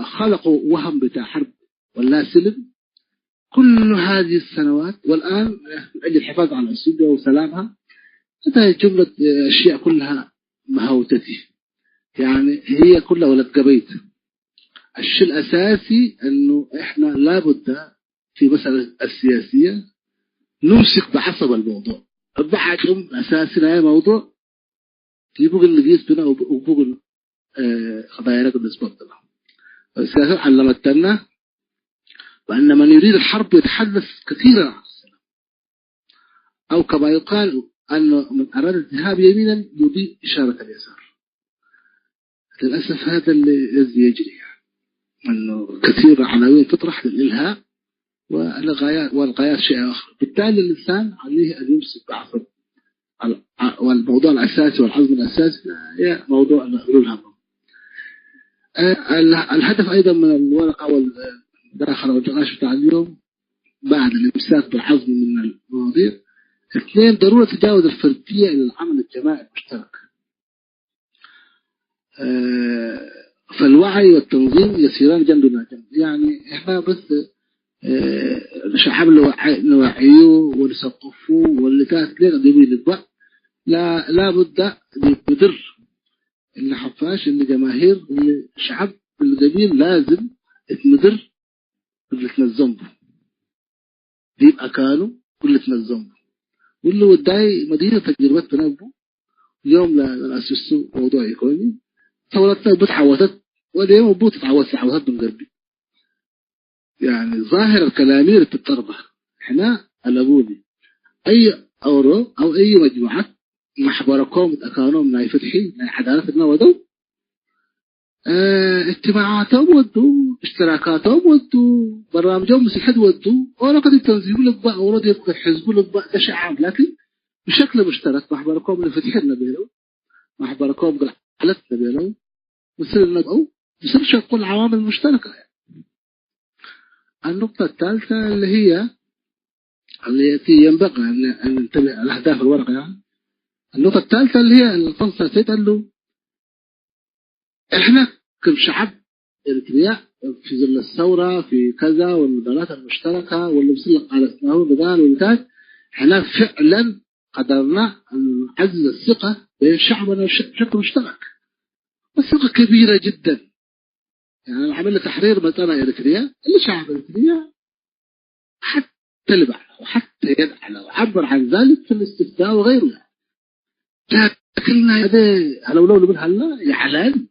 خلقوا وهم بتاع حرب ولا سلم. كل هذه السنوات، والآن من أجل الحفاظ على أثيوبيا وسلامها، هذه جملة أشياء كلها مهوتتي. يعني، هي كلها ولد قبيت. الشيء الأساسي إنه إحنا لابد في مسألة السياسية نمسك بعصب الموضوع. بعد يوم أساسي لهذا الموضوع يبقى نقيس بنا وب-، وبقى، آه، قضايا لك بالنسبة لنا. السياسة علمتنا بأن من يريد الحرب يتحدث كثيرًا عن السلام. أو كما يقال أن من أراد الذهاب يمينًا يبي إشارة اليسار. للأسف هذا اللي يز-، يجري، يعني، أنه كثير عناوين تطرح للإلهاء والغايات، والغايات شيء آخر. بالتالي الإنسان عليه أن يمسك بعصب ال-، والموضوع الأساسي والعزم الأساسي هي موضوع الحلول هم. آه، ال-، الهدف أيضًا من الورقة والمداخلة والنقاش بتاع اليوم بعد الإمساك بالعزم من المواضيع. اثنين، ضرورة تجاوز الفردية إلى العمل الجماعي المشترك. آه، فالوعي والتنظيم يسيران جنب إلى جنب. يعني، إحنا بس، آه، الشعب نوعي-، نوعيه ونثقفه واللي تحت ليه قد يبي يلبق. لا، لا بد بدر إن حفاش، إن جماهير، إن شعب القبيل لازم يتمدر قبل تنظم. ዲብ አካኑ እግል ልትነዘም ቡ። እሊ ወዳይ መዲነት ተጅርበት ብነ እቡ። ዮም ለነአስሱ መውዱዕ ኢኮኒ። ሰውረትነ እቡ ተዓወተት ወዴም እቡ ትትዓወት ተዓወተት ብንገብእ። ያኒ ዛህር ከላሚ ርትጠርበ ሕነ አለቡኒ። አይ አውሮ አው አይ መጅሙዐት መሕበረኮም እት አካኖም ናይ ፍትሒ ናይ ዐዳለት እግነ ወደው እ፣ እጅትማዓቶም ወዱ፣ እሽትራካቶም ወዱ፣ በርናምጆም ምስል ሕድ ወዱ፣ ኦሮ ከዲብ ተንዚሙ ልግባእ፣ ኦሮ ዲብ ሕዝቡ ልግባእ፣ እተ ሸዓብ ላኪን ብሸክል ሙሽተረክ ማሕበረኮም ለፍትሒ ለቤለው፣ ማሕበረኮም እግል ዐለት ለቤለው፣ ምስል ነብአው፣ ምስል ሸቁል ዐዋምል ሙሽተረከ። النقطة الثالثة اللي هي التي ينبغي أن، أن ننتبه الأهداف الورقة، يعني. النقطة الثالثة اللي هي الفلسفة أنه إحنا كم شعب إريتريا في ظل الثورة، في كذا، والمبادرات المشتركة، واللي بصير لك على سناهو بدان والتاج، إحنا فعلًا قدرنا أن نعزز الثقة بين شعبنا بش-، بشكل مشترك. والثقة كبيرة جدًا. يعني، العمل التحرير مثلًا إريتريا، اللي شعب إريتريا حتى البعض، وحتى يدعى له، عبر عن ذلك في الاستفتاء وغيره. لكن هذا هلو لو لبن هلا يعلن.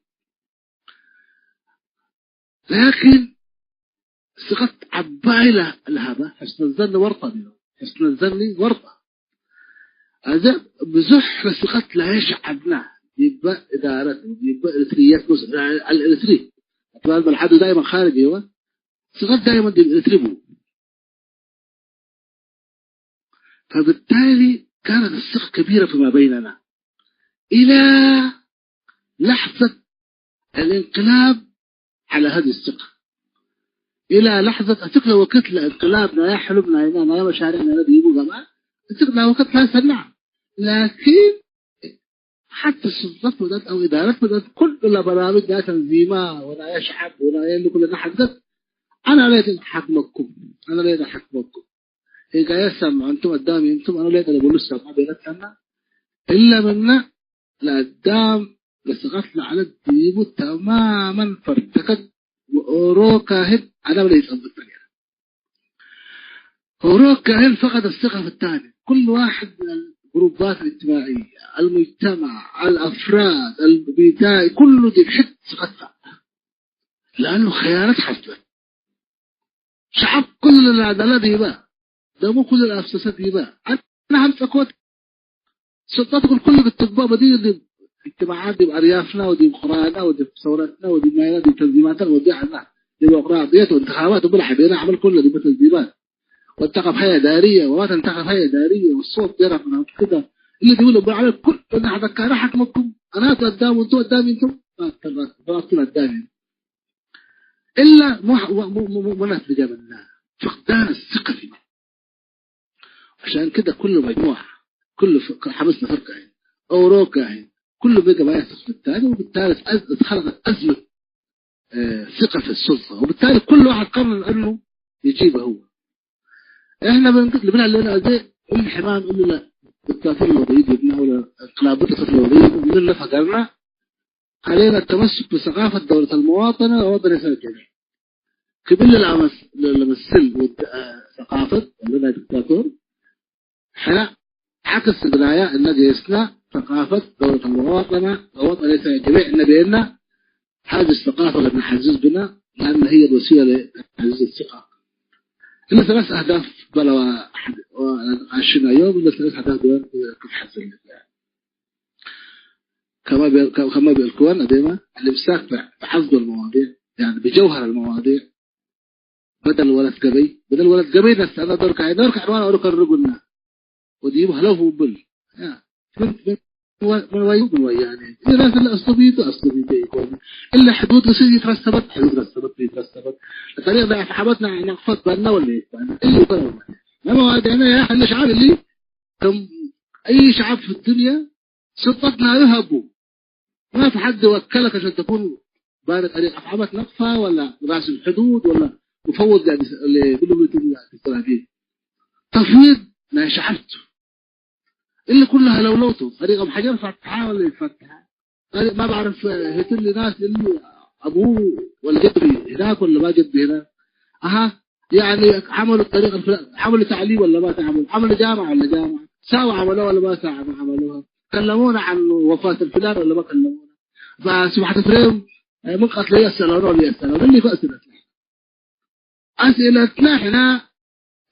لكن ስቀት ዐባይ ለሀበ፣ ሕስነ ዘን ወርጠ ዲበ። ሕስነ ዘን ወርጠ። አዜ ብዙሕ ለስቀት ለሀይ ሸዐብና፣ ዲበ እዳረት፣ ዲበ እርትርየት፣ ቡስ፣ አልእርትሪ፣ አትባል መልሐዱ ዳይመን ካርጅ ህወ፣ ስቀት ዳይመን ዲብ እርትሪ ቡ። فبالتالي كانت الثقة كبيرة فيما بيننا إلى لحظة الانقلاب على هذه الثقة. إلى لحظة أتكلى وكتلة انقلاب لا يحلم لا ينام لا مشاريع لا يديبو جماعة. أتكلى وكتلة سنة. لكن ሐተ ስልጠት ወዳት አው እዳረት ወዳት ኩሉ ለበራምጅ ናይ ተንዚማ ወናየ ሸዐብ ወናየ እሊ ኩለነ ሐድገት፣ አነ ሌጠ ሐክመኩም፣ አነ ሌጠ ሐክመኩም። ሄጋየ ሰምዕ፣ እንቱም አዳም እንቱም፣ አነ ሌጠ ለቡሉስ ሰምዐ ቤለትነ። እለ ምነ ለአዳም ለስቀት ለዐለት ዲቡ ተማመን ፈርተከት ወኦሮ ካህን አዳም ለይጸብጥ ነጌረ። هناك كائن فقد الثقة في الثاني. كل واحد من الجروبات الاجتماعية، المجتمع، الأفراد، البداية، كله دي بحد ثقتها. لأنه خيانة حصلت. شعب كل العدالة دي بقى. دمو كل الأفسسة دي بقى. أنا هم سكوت ስልጠት እግል ኩሉ እግል ትግበእ በዲር ዲብ እጅትማዓት፣ ዲብ አርያፍና ወዲብ ቁራና ወዲብ ሰውረትና ወዲብ ናይና ዲብ ተንዚማትና ወዲብ ዐድና ዲብ አውራቅ ቤት ወእንትኻባት እግል ሐቤና ዐመል ኩለ ዲብ ተንዚማት ወእንተኸብ ሀይ እዳርየ ወማ ተንተኸብ ሀይ እዳርየ ወሶት ጀራ ምናምን ክደ እሊ ዲቡ ለቡ ዐመል ኩሉ እነ ሐደካነ ሐክመኩም አናቱ አዳም ወእንቱ አዳም እንቱም ተራክቱን አዳም እላ ሙ-፣ ሙ-፣ ሙ-፣ ሙ-፣ ሙናት ልጀምና ፍቅዳን ስቀፊ عشان كده كل مجموعة، كل ف-، خمس نفر كاين، أورو كاين، كل بقى ما يثق في الثاني، وبالتالي تأز-، اتخلقت أزمة، آه، ثقة في السلطة، وبالتالي كل واحد قرر أنه يجيبه هو. إحنا بنقول، بنقول لنا زي الحمام إنه لا، دكتاتور لو بيجي يبنى ولا انقلاب دكتاتور لو بيجي، من اللي فقرنا علينا التمسك بثقافة دولة المواطنة ووطنية الجميع. ክብል ለአመስ-፣ ለመስል ወድ፣ አ፣ ሰቃፈት ወለና ዲክታቶር፣ ሕነ ዐክስ እግላያ እነ ጌስና ሰቃፈት ደውለት አልወጠነ ወወጠነ ሰ ጀሚዕ እነ ቤና፣ ሀዚ ሰቃፈ ለነሐዝዝ ብና፣ ለአነ ህየ ወሲለ ለተዕዚዝ ስቃ። እነ ሰለስ አህዳፍ በለዋ አሽና ዮም፣ እነ ሰለስ አህዳፍ ዲበን ክትሐዝዝ። كما بي-، كما بيقولون دائما الإمساك بع-، بعض المواضيع، يعني بجوهر المواضيع، بدل ولد قبي، بدل ولد قبي نستعمل دور كاي، دور كاي، وانا أقول لك الرجل ودي يبغى له هو بل. يا، من، من، من وين، من وين يعني؟ إذا الناس اللي أصلبيته، أصلبيته يكون. إلا حدود يصير يترسبت، حدود رسبت، يترسبت. الطريقة اللي أصحابتنا نقفت بالنا ولا إيه؟ اللي يقول. لما واحد يعني، يا أخي، الشعب اللي كم أي شعب في الدنيا سلطتنا يهبوا. ما في حد وكلك عشان تكون بارد عليك أفعالك نقفة ولا راس الحدود ولا مفوض يعني ل-، ل-، ل-، ل-، تفويض ما شعرت. اللي كلها لولوته، فريق أبو حجر فتحة ولا يفتحة؟ فريق ما بعرف، آه، هتل ناس اللي أبوه ولا جدي هناك ولا ما جدي هناك. أها، يعني عملوا الطريق الفلان، عملوا تعليم ولا ما تعملوا؟ عملوا جامعة ولا جامعة؟ ساوى عملوها ولا ما ساوى عملوها؟ كلمونا عن وفاة الفلان ولا ما كلمونا؟ فسبحة فريم، آه، من قتل يسأل ولا يسأل، اللي فأسئلة. أسئلتنا إحنا،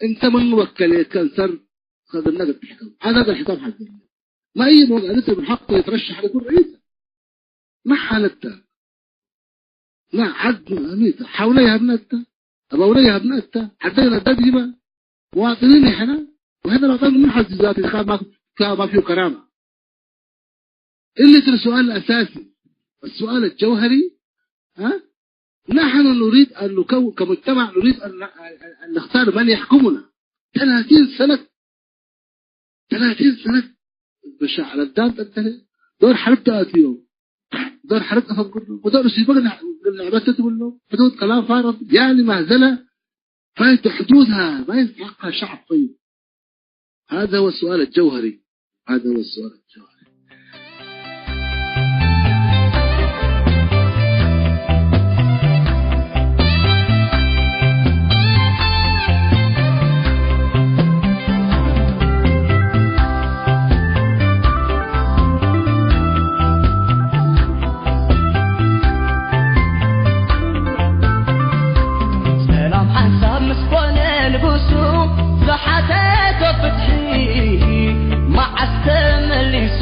أنت من وكلت كنسر، خذ النقد تحكم. هذا الحساب حق. ما أي موضوع، أنت من حقه يترشح لكل رئيس. ما حالته؟ لا، عد ميتة. حولي هبنته. أبولي هبنته. حتى يردد جبا. مواطنين إحنا. وهذا الوطن من حد ذاته كان ما، كان ما فيه كرامة. اللي ترى السؤال الأساسي، السؤال الجوهري، ها؟ نحن نريد أن نكون كمجتمع، نريد أن، أن، أن نختار من يحكمنا. ثلاثين سنة، ثلاثين سنة بشع على الدان تنتهي. دور حرب تأتي يوم. دور حرب أفكر. ودور سيبقنا نعبث تقول له. حدود كلام فارغ. يعني مهزلة. فايت حدودها، ما يستحقها شعب طيب. هذا هو السؤال الجوهري. هذا هو السؤال الجوهري. ሰላም ሓንሳብ ምስ ኮነ ንጉሱ፣ ዝሓተቶ ፍትሒ መዓስ ተመሊሱ?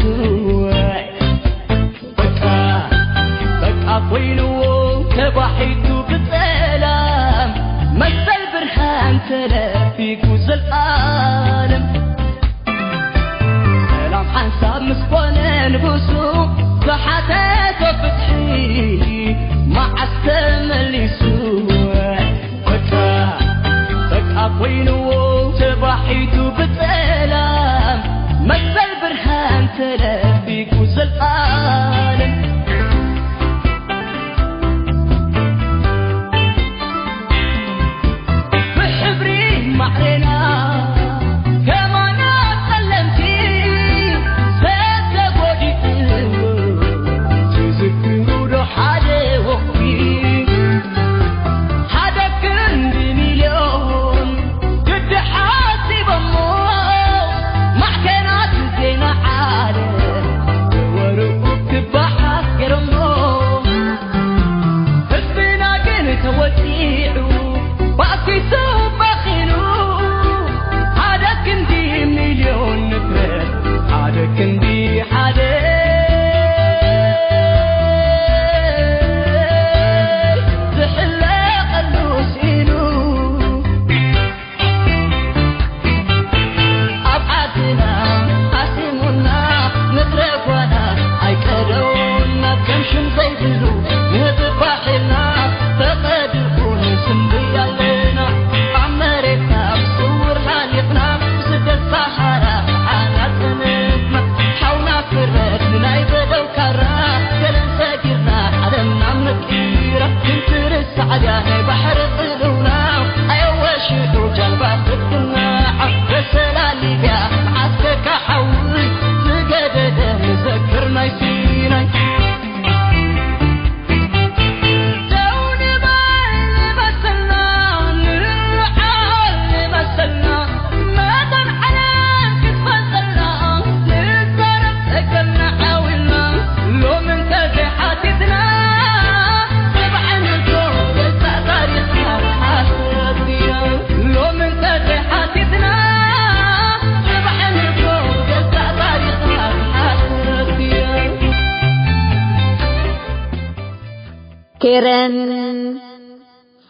ረን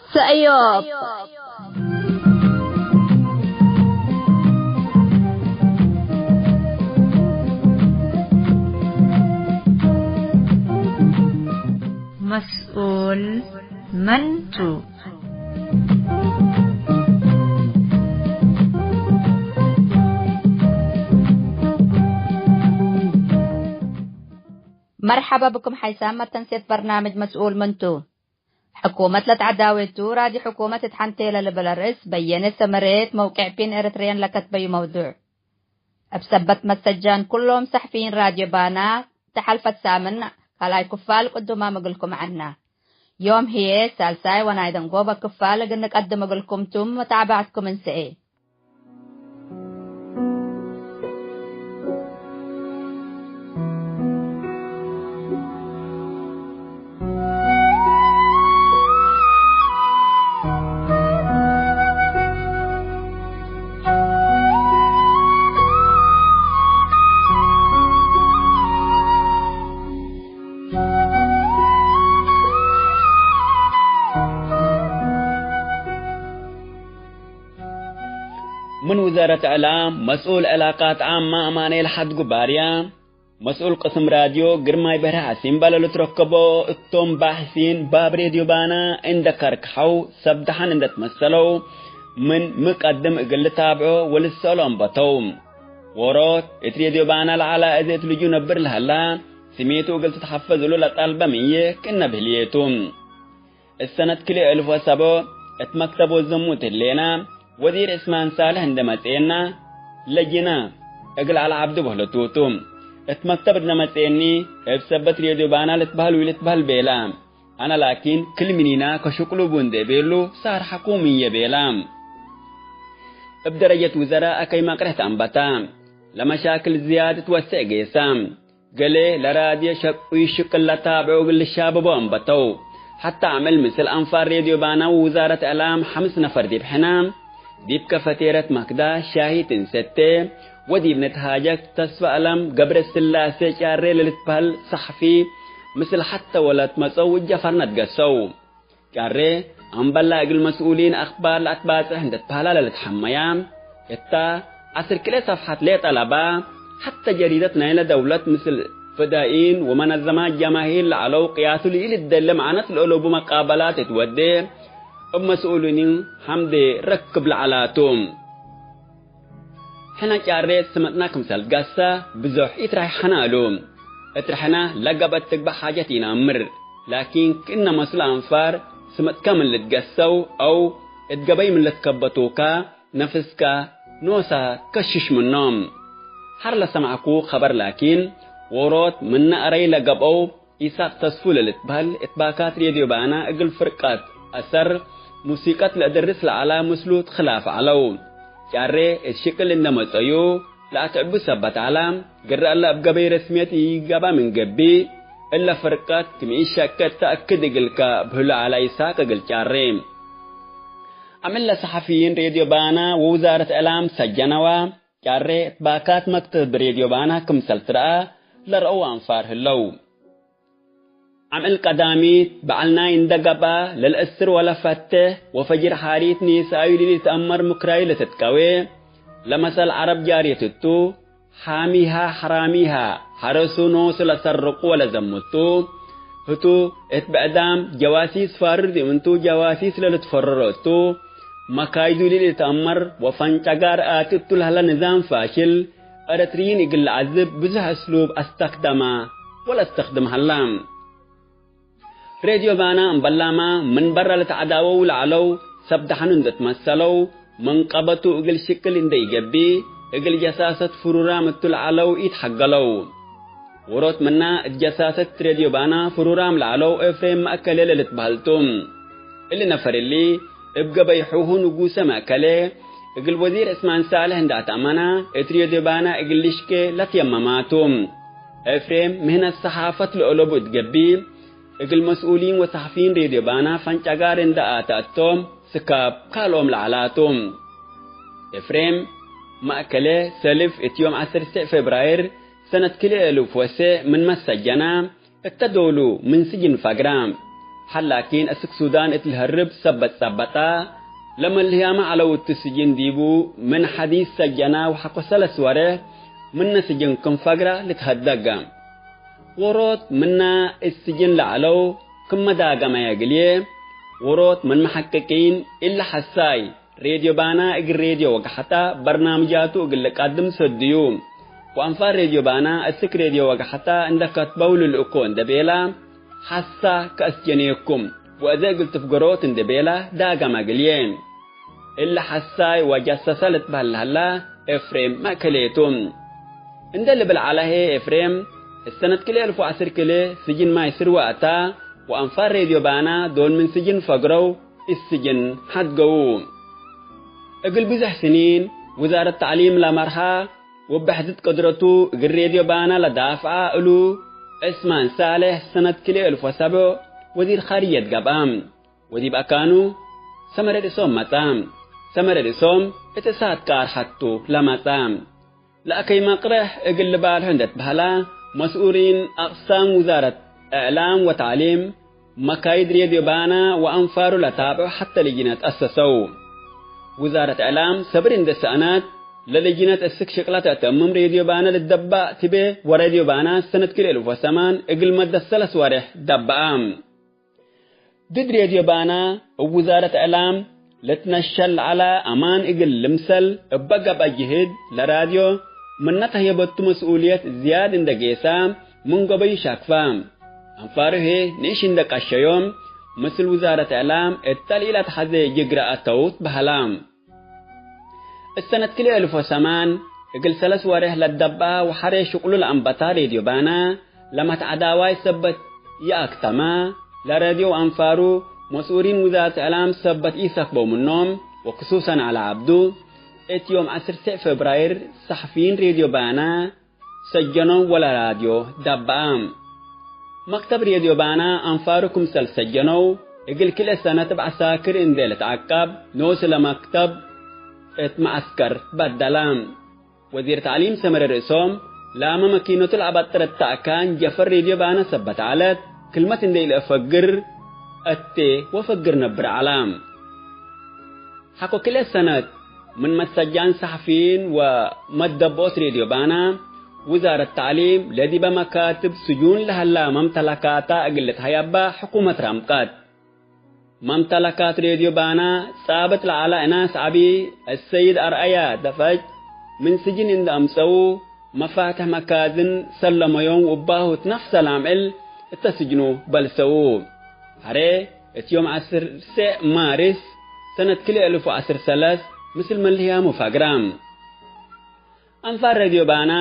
ሰእዮብ። መስኡል መን ቱ? መርሐባ ብኩም ሓይሳም መተንሴት በርናምጅ መስኡል መን ቱ? ሕኩመት ለትዐዳዌ ቱ፣ ራድዮ ሕኩመት እት ሐንቴ ለልብል ርእስ በየነ ሰመሬት መውቅዕ ፒን ኤረትርያን ለከትበዩ መውዱዕ። እብ ሰበት መሰጃን ኩሎም ሰሕፊይን ራድዮ ባና ተሐልፈት ሳምን ካልኣይ ክፋል ቅዱማም እግልኩም ዐና። ዮም ህዬ ሳልሳይ ወናይ ደንጎበ ክፋል እግል ንቀድም እግልኩም ቱም መታብዐትኩም እንሰኤ። ምን ውዛረት እዕላም መስኡል ዕላቃት ዓመ አማኑኤል ሐድጉ ባርያ፣ መስኡል ቅስም ራድዮ ግርማይ በርሀ ሐሲን በለ ልትረከቦ እቶም ባሕሲን ባብ ሬድዮ ባና እንደ ከርክሐው ሰብ ደሐን እንደ ትመሰለው ምን ምቀድም እግል ልታብዖ ወልትሰአሎ አንበተው። ዎሮት እት ሬድዮ ባና ለዐለ እዜ እት ልጁ ነብር ለሀላ ስሜቱ እግል ትትሐፈዝ እሉ ለጠልበ ምዬ ክእነ ብህልዬቱ። እሰነት ክልኤ እልፍ ወሰቦ እት መክተብ ወዘሙት ህሌና፣ ወዚር ዕስማን ሳልሕ እንደ መጽኤና፣ ለጅና እግል ዐለ ዐብዱ በህለቱ ቱ። እት መክተብ እንደ መጽኤኒ፣ እብ ሰበት ሬድዮ ባና ልትበህል ወኢልትበህል ቤላ። አነ ላኪን፣ ክል ምኒና ከሽቅሉቡ እንዴ ቤሉ፣ ሳር ሐኩምዬ ቤላ። እብ ደረጀት ውዘራ አከይ መቅርሕት አንበታ። ለመሻክል ዝያድ ትወሰዕ ጌሳ። ገሌ ለራድዮ ሸቁይ ሽቅል ለታብዑ እግል ልሻበቦ አንበተው። ሐታ አምዕል ምስል አንፋር ሬድዮ ባና ወውዛረት እዕላም ሐምስ ነፈር ዲብ ሕና፣ ዲብ ከፈቴረት መክዳ ሻሂ ትንሰቴ፣ ወዲብ ንትሃጀክ ተስፈ አለም ገብረስላሴ ጫሬ ለልትበህል ሰሕፊ ምስል ሐተ ወለት መጸው እጀ ፈርነት ገሰው። ጫሬ፣ አምበላ እግል መስኡሊን አክባር ለአትባጽሕ እንደ ትበህላ ለልትሐመያ፣ እታ ዐስር ክልኤ ሰፍሐት ሌጠ ለባ፣ ሐተ ጀሪደት ናይለ ደውለት ምስል ፍዳኢን ወመነዘማት ጀማሂር ለዐለው ቅያሱ ለኢልትደለ መዓነት ለእለቡ መቃበላት እት ወዴ፣ እብ መስኡሊን ሐምዴ ረክብ ለዐላቱ። ሕነ ጫሬ ስመጥና ክምሰል ትገሰ ብዞሕ ኢትራይሐነ እሉ። እት ርሕነ ለገብአት ትግበእ ሓጀት ኢነአምር። ላኪን ክእነ መስሉ አንፋር ስመጥከ ምን ልትገሰው አው እት ገበይ ምን ልትከበቱከ ነፍስከ ኖሰ ከሽሽ ምኖም። ሐር ለሰምዐኩ ኸበር ላኪን ዎሮት ምነ አረይ ለገብአው ኢሳቅ ተስፉ ለልትበህል እት ባካት ሬድዮ ባና እግል ፍርቀት አሰር ሙሲቀት ለአደርስ ለዐላ ምስሉ ትክላፍ ዐለው። ጫሬ እት ሽቅል እንደ መጸዩ ለአትዕቡ ሰበት ዐላ፣ ግረ እለ እብ ገበይ ረስምየት ኢገባ ምን ገብእ፣ እለ ፍርቀት ክም ኢሸቀት ተአክድ እግልከ ብህሉ ዐላ ኢሳቅ እግል ጫሬ። አምዕል ለሰሐፊይን ሬድዮ ባና ወውዛረት እዕላም ሰጀነዋ፣ ጫሬ እት ባካት መክተብ ሬድዮ ባና ክምሰል ትረአ ለረአው አንፋር ህለው። አምዕል ቀዳሚት በዐል ናይ እንደ ገብአ፣ ለልአስር ወለፈቴሕ ወፈጅር ሓሪት ኒሳዩ ለልትአመር ምክራዩ ለትትቀዌ፣ ለመሰል ዐረብ ጃርየት እቱ፣ ሓሚሃ ሐራሚሃ ሐረሱ ኖሱ ለሰርቁ ወለዘምቱ፣ ህቱ እት ብዕዳም ጀዋሲስ ፋርር ዲብ እንቱ ጀዋሲስ ለልትፈረሮ እቱ፣ መካይዱ ለልትአመር ወፈንጨጋር አቲ እቱ ለህለ ንዛም ፋሽል፣ ኤረትርዪን እግል ለዐዝብ ብዙሕ እስሉብ አስተክደመ ወለአስተክድም ሀላ። ሬድዮ ባና እምበላመ ምን በረ ልትዐዳወው ለዐለው ሰብ ደሐኑ እንዴ ትመሰለው፣ መንቀበቱ እግል ሽቅል እንዴ ኢገብእ፣ እግል ጀሳሰት ፍሩራም እቱ ለዐለው ኢትሐገለው። ዎሮት ምና እት ጀሳሰት ሬድዮ ባና ፍሩራም ለዐለው ኤፍሬም መእከሌ ለልትበህል ቱ። እሊ ነፈር እሊ፣ እብ ገበይ ሑሁ ንጉሰ መእከሌ፣ እግል ወዚር ዕስማን ሳልሕ እንዴ አትአመነ፣ እት ሬድዮ ባና እግል ልሽቄ ለትየመማ ቱ። ኤፍሬም ምህነት ሰሓፈት ለአለቡ እት ገብእ፣ እግል መስኡሊን ወሰሐፊይን ሬድዮ ባና ፈንጨጋር እንዴ አተ እቶም፣ ስካብ ካልኦም ለዐላ ቱ። ኤፍሬም መእከሌ ሰልፍ እት ዮም ዐስር ፌብራይር ሰነት ክልኤ እልፍ ወሰዕ ምን መሰጀና፣ እተ ዶሉ ምን ስጅን ፈግራ። ሐል ላኪን፣ አስክ ሱዳን እት ለሀርብ ሰበት ጸበጣ፣ ለመልህያመ ዐለው እቱ ስጅን ዲቡ ምን ሐዲስ ሰጀና ወሐቆ ሰለስ ወሬሕ ምነ ስጅን ክም ፈግረ ልትሀደገ። ዎሮት ምነ እት ስጅን ለዐለው ክመ ዳገመየ እግልዬ፣ ዎሮት ምን መሐቅቂን እለ ሐሳይ ሬድዮ ባና እግል ሬድዮ ወገሐታ በርናምጃቱ እግል ልቀድም ሰድዩ። ወአንፋር ሬድዮ ባና እስክ ሬድዮ ወገሐታ እንደ ከትበው ልልእኮ እንደ ቤላ፣ ሐሳ ከአስጀኔኩም ወእዘ እግል ትፍገሮት እንደ ቤላ ዳገመ እግልዬ። እለ ሐሳይ ወጃሰሰ ልትበህል ለሀላ ኤፍሬም መእከሌቱ። እንደ ልብል ዐለ ህዬ ኤፍሬም፣ እሰነት ክልኤ እልፍ ወዐስር ክልኤ ስጅን ማይስር ወአታ፣ ወአንፋር ሬድዮ ባና ዶል ምን ስጅን ፈግረው፣ እት ስጅን ሐድገዉ። እግል ብዞሕ ስኒን ውዛረት ተዕሊም ለመርሃ ወበሕድት ቅድረቱ እግል ሬድዮ ባና ለዳፍዐ እሉ፣ ዕስማን ሳሌሕ ሰነት ክልኤ እልፍ ወሰብዕ ወዚር ኻርጅየት ገብአ። ወዲብ አካኑ ሰመረ ርእሶም መጽአ። ሰመረ ርእሶም እት እሳት ቃር ሐቱ ለመጽአ። ለአከይ መቅረሕ እግል ልባልሑ እንዴ ትበህላ፣ መስኡሊን አቅሳም ውዛረት እዕላም ወተዕሊም፣ መካይድ ሬድዮ ባና ወአንፋሩ ለታብዑ ሐተ ልጅነት አሰሰው። ውዛረት እዕላም ሰብር እንዴ ሰአነት፣ ለልጅነት እስክ ሽቅለ ተአተምም ሬድዮ ባና ልደባእ ትቤ ወሬድዮ ባና ሰነት ክልኤ እልፍ ወሰማን እግል መደት ሰለስ ወሬሕ ደበአ። ድድ ሬድዮ ባና እብ ውዛረት እዕላም ልትነሸል ዐለ አማን እግል ልምሰል እበ ገብአ ጅህድ ለራድዮ ምነ ተህየበቱ መስኡልየት ዝያድ እንደ ጌሰ ምን ገበዩ ሻክፈ። አንፋሩ ህዬ ንእሽ እንደ ቀሸዮም ምስል ውዛረት እዕላም እተ ለኢለትሐዜ ጅግረ አተው ትበህላ። እት ሰነት ክልኤ እልፍ ወሰማን እግል ሰለስ ወሬሕ ለደበአ ወሐሬ ሽቅሉ ለአንበታ ሬድዮ ባና ለመትዐዳዋይ ሰበት ይአክተመ። ለሬድዮ ወአንፋሩ መስኡሊን ውዛረት እዕላም ሰበት ኢሰክበው ምኖም ወክሱሰን ዐለ ዐብዱ። እት ዮም ዐስር ሴዕ ፌብራይር ሰሕፊይን ሬድዮ ባና ሰጀነው ወለራድዮ ደበአ። መክተብ ሬድዮ ባና አንፋሩ ክምሰል ሰጀነው፣ እግል ክልኤ ሰነት እብ ዐሳክር እንዴ ልትዐቀብ፣ ኖሱ ለመክተብ እት መዐስከር በደለ። ወዚር ተዕሊም ሰመረ ርእሶም፣ ላመ መኪነቱ ለአበጥረት ተአካን ጀፈር ሬድዮ ባና ሰበት ዐለት፣ ክልመት እንዴ ኢለአፈግር አቴ ወፈግር ነብር ዐለ። ሐቆ ክልኤ ሰነት ምን መሰጃን ሰሐፊይን ወመደብኦት ሬድዮ ባና፣ ውዛረት ተዕሊም ለዲበ መካትብ ስጁን ለሀላ መምተለካታ እግል ልትሀየባ ሕኩመት ረምቀት። መምተለካት ሬድዮ ባና ጻብጥ ለዐለ እናስ ዐቢ፣ አሰይድ አርአያ ደፈጭ፣ ምን ስጅን እንደ አምጸዉ፣ መፋትሕ መካዝን ሰለመዮም ወእባሁ እት ነፍሰ ላምዕል እተ ስጅኑ በልሰዉ። ሐሬ እት ዮም ዐስር ሴዕ ማርስ ሰነት ክልኤ እልፍ ወዐስር ሰለስ ምስል መልህያሙ ፈግራ። አንፋር ሬድዮ ባና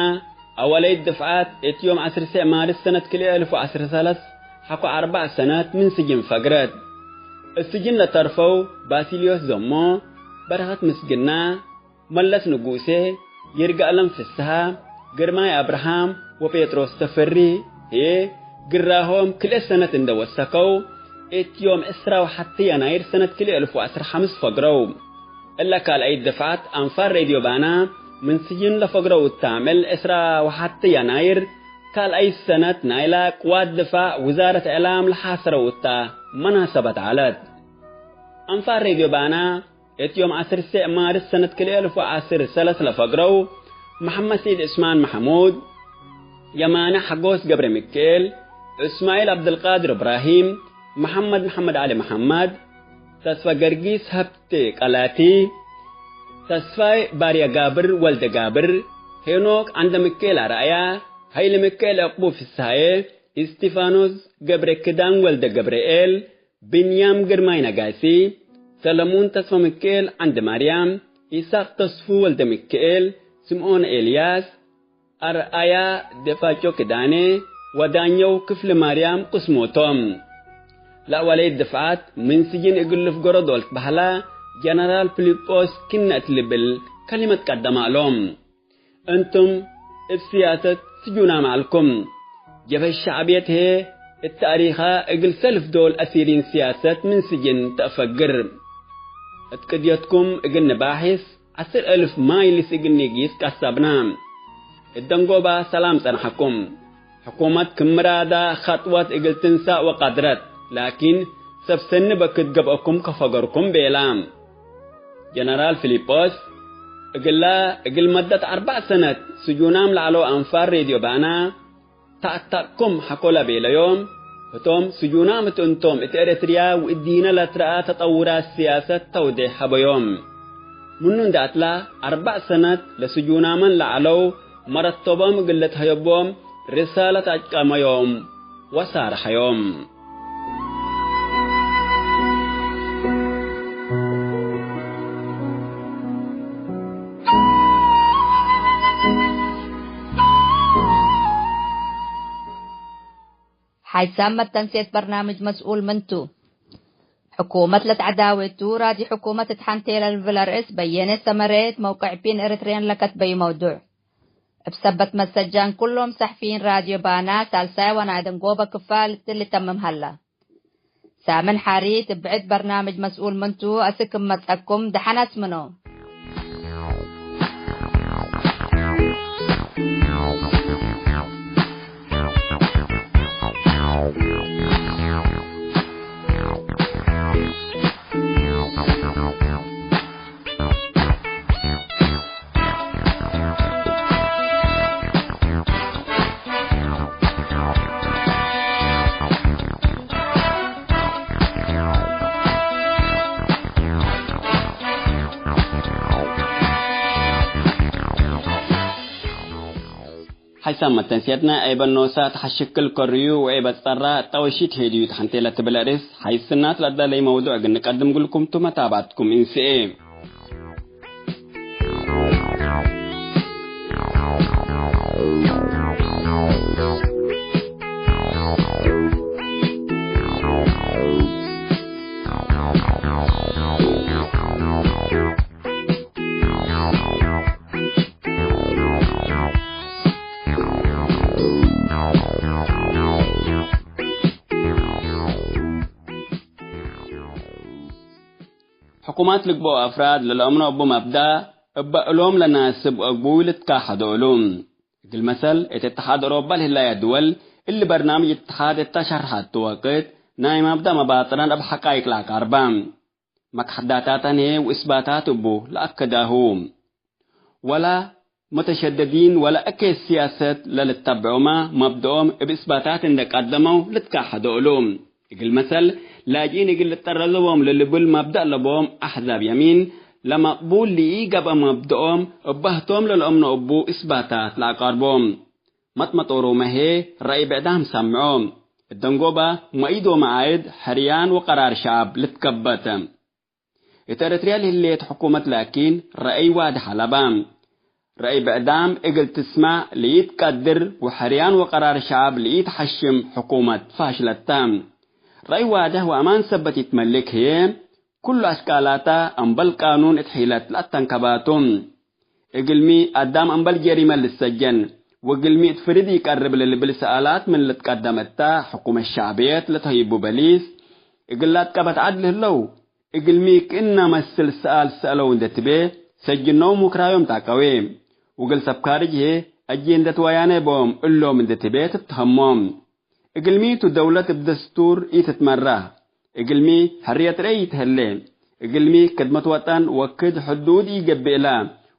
አወለይት ድፍዓት እት ዮም ዐስር ሴዕ ማርስ ሰነት ክልኤ እልፍ ወዐስር ሰለስ ሐቆ አርበዕ ሰነት ምን ስጅን ፈግረት። እት ስጅን ለተርፈው ባሲልዮስ ዘሞ፣ በረኸት ምስግና፣ መለስ ንጉሴ፣ ይርጋለም ፍስሃ፣ ግርማይ አብርሃም ወጴጥሮስ ተፈሪ ህዬ፣ ግራሆም ክልኤ ሰነት እንደ ወሰከው፣ እት ዮም ዕስራ ወሐቲ የናይር ሰነት ክልኤ እልፍ ወዐስር ሐምስ ፈግረው። እለ ካልአይት ድፍዓት አንፋር ሬድዮ ባና ምን ስጅን ለፈግረው እት አምዕል ዕስራ ወሐቲ የናይር ካልአይት ሰነት ናይላ ቅዋት ድፋዕ ውዛረት እዕላም ለሓሰረው እታ መናሰበት ዐለት። አንፋር ሬድዮ ባና እት ዮም ዐስር ሴዕ ማርስ ሰነት ክልኤ እልፍ ወዐስር ሰለስ ለፈግረው፣ መሐመድ ሰዒድ ዕስማን መሐሙድ፣ የማነ ሐጎስ ገብረ ሚካኤል፣ እስማዒል ዐብደልቃድር እብራሂም፣ መሐመድ መሐመድ ዐሊ መሐመድ፣ ተስፋ ገርጊስ ሀብቴ ቀላቲ፣ ተስፋይ ባርያ ጋብር ወልደ ጋብር፣ ሄኖክ ዐንደ ሚካኤል አርአያ፣ ሀይለ ሚካኤል ዕቅቡ ፍስሃዬ፣ እስጢፋኖስ ገብረ ኪዳን ወልደ ገብርኤል፣ ብንያም ግርማይ ነጋሲ፣ ሰለሙን ተስፋ ሚካኤል ዐንድ ማርያም፣ ኢሳቅ ተስፉ ወልደ ሚካኤል፣ ስምዖን ኤልያስ፣ አርአያ ደፋጮ ኪዳኔ ወዳኘው ክፍለ ማርያም ቅስሞቶም። ለአወለይት ድፍዓት ምን ስጅን እግል ልፍገሮ ዶል ትበህላ ጀነራል ፊልጶስ ክነ እት ልብል ከሊመት ቀደመ እሎም። እንቱም እብ ስያሰት ስጁናም ዐልኩም። ጀብሀት ሸዕብየት ህዬ እት ተእሪኻ እግል ሰልፍ ዶል አሲሪን ስያሰት ምን ስጅን ተአፈግር። እት ቅድየትኩም እግል ንባሒስ ዐስር አልፍ ማይልስ እግል ኒጊስ ቀሰብና። እት ደንጎባ ሰላም ጸንሐኩም። ሕኩመት ክም ምራዳ ኸጥወት እግል ትንሳእ ወቀድረት። ላኪን ሰብ ሰኒ በክት ገብአኩም ከፈገርኩም ቤላ። ጀነራል ፊሊጶስ፣ እግላ እግል መደት አርበዕ ሰነት ስጁናም ለዐለው አንፋር ሬድዮ ባና፣ ተአታቅኩም ሐቆ ለቤለዮም፣ ህቶም ስጁናም እት እንቶም እት ኤረትርያ ወእዲነ ለትረአ ተጠውራት ስያሰት ተውዴሕ ሀበዮም። ምኑ እንዴ አትላ፣ አርበዕ ሰነት ለስጁናመን ለዐለው መረተቦም እግል ልትሀየቦም ርሳለት አጭቀመዮም ወሳርሐዮም። ሓይሳም መተንሴት በርናምጅ መስኡል ምን ቱ? ሕኩመት ለትዐዳዌ ቱ፣ ራድዮ ሕኩመት እት ሐንቴ ለልብል አርእስ በየነ ሰመሬት መውቅዕ ፒን ኤሪትሪያን ለከትበዩ መውዱዕ። እብ ሰበት መሰጃን ኩሎም ሰሕፊይን ራድዮ ባና ሳልሳይ ወናይ ደንጎበ ክፋል እትሊ ተምም ሀላ። ሳምን ሓሪት እብ ብዕድ በርናምጅ መስኡል ምን ቱ፣ አስክ ክም መጽአኩም ደሐን አስምኖ። ሓይሳም መተንስየትነ፣ ኤበ ኖሳ ተሐሽክል ከርዩ ወኤበ ጸራ ጠወሺት ሄድዩ ተሐንቴ ለትብል ርእስ ሓይስናት ለአዳለይ መውዱዕ እግል ንቀድም ግልኩም ቱ መታባትኩም እንስኤ። ሕኩማት ልግበኦ አፍራድ ለለአምኖ እቡ መብዳእ፣ እበ እሎም ለናስብ ወአግቡይ ልትካሐዶ እሉ። እግል መሰል፣ እት እትሓድ አውሮፓ ለህለያ ድወል፣ እሊ በርናምጅ እትሓድ እተ ሸርሐቱ ወቅት፣ ናይ መብዳእ መባጥራን እብ ሐቃይቅ ለአቃርባ። መክሐዳታተን ህዬ ወእስባታት እቡ ለአከዳሁ። ወለ ሙተሸደዲን ወለ እኬ ስያሰት ለልተብዖመ መብደኦም እብ እስባታት እንዴ ቀደመው ልትካሐዶ እሉ። እግል መሰል፣ ላጅኢን እግል ልጠረዘቦም ለልብል መብደእ ለቦም አሕዛብ የሚን፣ ለመቅቡል ለኢገብአ መብደኦም እበ ህቶም ለለአምኖ እቡ እስባታት ለአቃርቦም። መጥመጦሮመ ህዬ ረአይ ብዕዳም ሰምዖ። እደንጎበ መኢድ ወመዓይድ ሕርያን ወቀራር ሸዐብ ልትከበት። እት ኤረትርያ ለህሌት ሕኩመት ላኪን ረአይ ዋድሕ አለበ። ረአይ ብዕዳም እግል ትስመዕ ለኢትቀድር ወሕርያን ወቀራር ሸዐብ ለኢትሐሽም ሕኩመት ፋሽለት ተ። ረአይ ዋድሕ ወአማን ሰበት ኢትመልክ ህዬ፣ ኩሉ አሽቃላተ እምበል ቃኑን እት ሒለት ለአተንከባቱ። እግልሚ አዳም እምበል ጀሪመ ልሰጀን፣ ወእግልሚ እት ፍርድ ኢቀርብ ለልብል ሰኣላት ምን ልትቀደም እተ፣ ሕኩመት ሸዕብየት ለተህይቡ በሊስ፣ እግል ለአትቀበት ዐድ ለህለው፣ እግልሚ ክእነ መስል ሰኣል ሰአለው እንዴ ትቤ፣ ሰጅኖም ወክራዮም ታቀዌ። ወእግል ሰብ ካርጅ ህዬ፣ አጄንደት ወያኔ ቦም እሎም እንዴ ትቤ ትትሀሞም። እግልሚ ቱ ደውለት እብ ደስቱር ኢትትመራህ። እግልሚ ሕርየት ረአይ ኢትሀሌ። እግልሚ ክድመት ወጠን ወክድ ሕዱድ ኢገብእላ።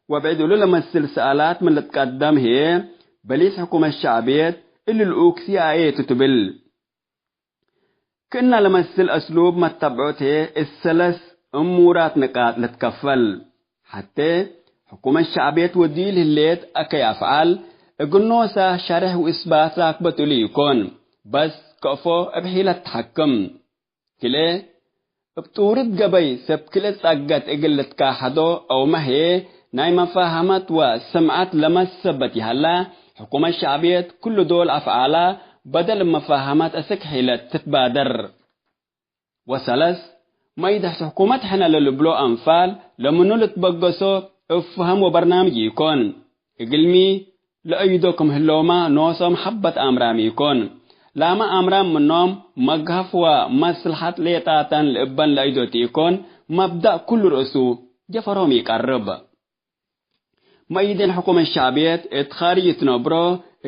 ወብዕድ እሉ ለመስል ሰኣላት ምን ልትቀደም ህዬ፣ በሊስ ሕኩመት ሸዕብየት እሊ ልኡክ ሲ አይ ኤ ቱ ትብል። ክእነ ለመስል አስሉብ መተብዖት ህዬ እት ሰለስ እሙራት ንቃጥ ልትከፈል። ሐቴ፣ ሕኩመት ሸዕብየት ወዲል ህሌት አከይ አፍዓል፣ እግል ኖሳ ሸሬሕ ወእስባት ራክበት እሉ ኢኮን፣ በስ ከእፎ እብ ሒለት ተሐክም። ክልኤ፣ እብ ጡርት ገበይ ሰብ ክልኤ ጸገት እግል ልትካሐዶ አውመ ህዬ፣ ናይ መፋሀመት ወስምዐት ለመሰበት ይሀላ፣ ሕኩመት ሸዕብየት ክሉ ዶል አፍዓላ በደል እብ መፋሀመት አስክ ሒለት ትትባደር። ወሰለስ፣ መይደሕት ሕኩመት ሕነ ለልብሎ አንፋል ለምኑ ልትበገሶ እብ ፈሀም ወበርናምጅ ኢኮን። እግልሚ ለአይዶ ክም ህለውመ ኖሶም ሐበት አምራም ኢኮን። ላመ አምራም ምኖም መግሀፍ ወመስልሐት ሌጣተን ለእበን ለአይዶት ኢኮን፣ መብዳእ ኩሉ ርእሱ ጀፈሮም ኢቀርብ። መእይዴን ሕኩመት ሸዕብየት እት ኻርጅ ትነብሮ፣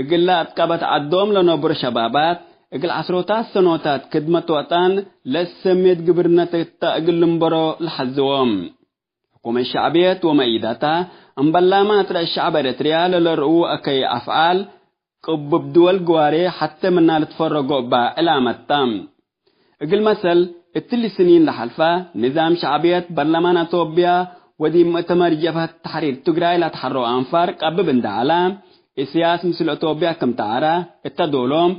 እግላ አትቀበት ዐዶም ለነብሮ ሸባባት፣ እግል ዐስሮታት ሰኖታት ክድመት ወጠን ለሰሜት ግብርነት እተ እግል ልንበሮ ለሐዝዎም። ሕኩመት ሸዕብየት ወመኢደታ እምበላመ አጥረዕ ሸዕብ ኤረትርያ ለለርኡ አከይ አፍዓል ቅቡብ ድወል ግዋሬ ሐቴ ምና ልትፈረጎ እባ ዕላመት ተ። እግል መሰል፣ እትሊ ስኒን ለሐልፈ ንዛም ሸዕብየት በርለማን አቶብያ ወዲብ ሙእተመር ጀብሀት ተሕሪር ትግራይ ለአትሐረው አንፋር ቀብብ እንደ ዐለ፣ ኢሰያስ ምስል አቶብያ ክም ተዐረ እተ ዶሎም፣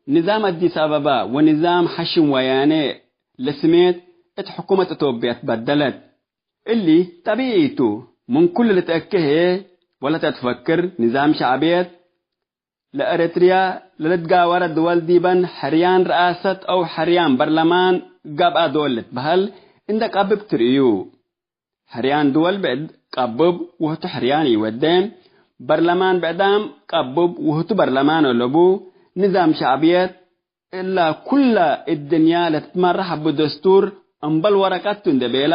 ንዛም አዲስ አበባ ወንዛም ሐሽም ወያኔ ለስሜት እት ሕኩመት አቶብያ ትበደለት። እሊ ጠቢዒ ቱ። ምን ኩሉ ልትአኬ ህዬ ወለተትፈክር፣ ንዛም ሸዕብየት ለኤረትርያ ለልትጋወረ ድወል ዲበን ሕርያን ረአሰት አው ሕርያን በርለማን ገብአ ዶል ልትበህል እንደ ቀብብ ትርእዩ። ሕርያን ድወል ብዕድ ቀብብ ወህቱ ሕርያን ኢወዴ፣ በርለማን ብዕዳም ቀብብ ወህቱ በርለማን አለቡ። ንዛም ሸዕብየት እላ ኩለ እድንያ ለትትመራሕ እብ ደስቱር እምበል ወረቀት ቱ እንዴ ቤላ፣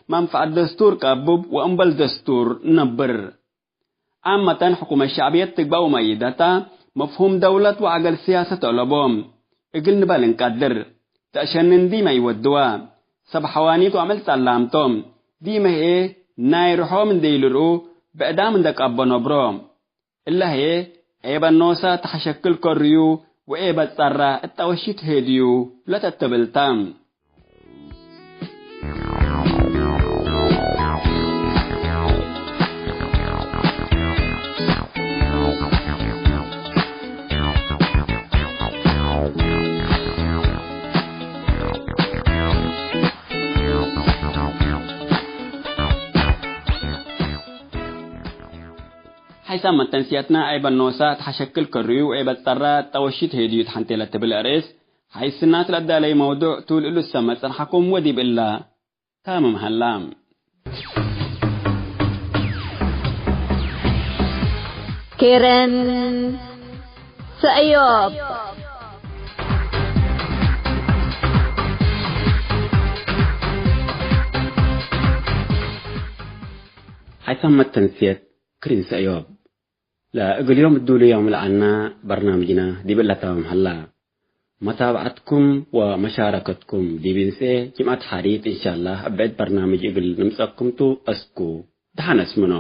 መንፈዐት ደስቱር ቀብብ ወእምበል ደስቱር ነብር። ዓመተን ሕኩመት ሸዕብየት ትግበእ ወመይደተ፣ መፍሁም ደውለት ወዐገል ስያሰት አለቦ እግል ንበል እንቀድር። ተአሸንን ዲመ ኢወድወ፣ ሰብ ሐዋኒት ወዐመል ጸላምቶም፣ ዲመ ህዬ ናይ ርሖም እንዴ ኢልርኡ ብዕዳም እንዴ ቀቦ ነብሮ። እለ ህዬ ዔበ ኖሰ ተሐሸክል ከርዩ ወዔበ ጸረ እት ጠወሺት ሄድዩ ለተትብል ተ። ሐይሳም መተንስየትና ዔበ ኖሰ ተሐሸክል ከርዩ ዔበ ጸረ ጠወሺት ሄድዩ ተሐንቴ ለትብል አርእስ ሐይስናት ለአዳለዩ መውዱዕ ቱ። ልእሉ ሰመ ጸንሐኩም ወዲብ እለ ታምም ሀላ። ኬረን ሰእዮብ። ሐይሳም መተንስየት ክሪን ሰእዮብ። ለእግል ዮም እዱሉ ዮም ለዐልነ በርናምጅነ ዲብ እለ ተማም ሀላ። መታብዐትኩም ወመሻረከትኩም ዲብ እንሴ ጅምዐት ሓሪት እንሻላህ እብ ዕድ በርናምጅ እግል ንምጸኩም ቱ። አስኩ ደሐን አስምኖ።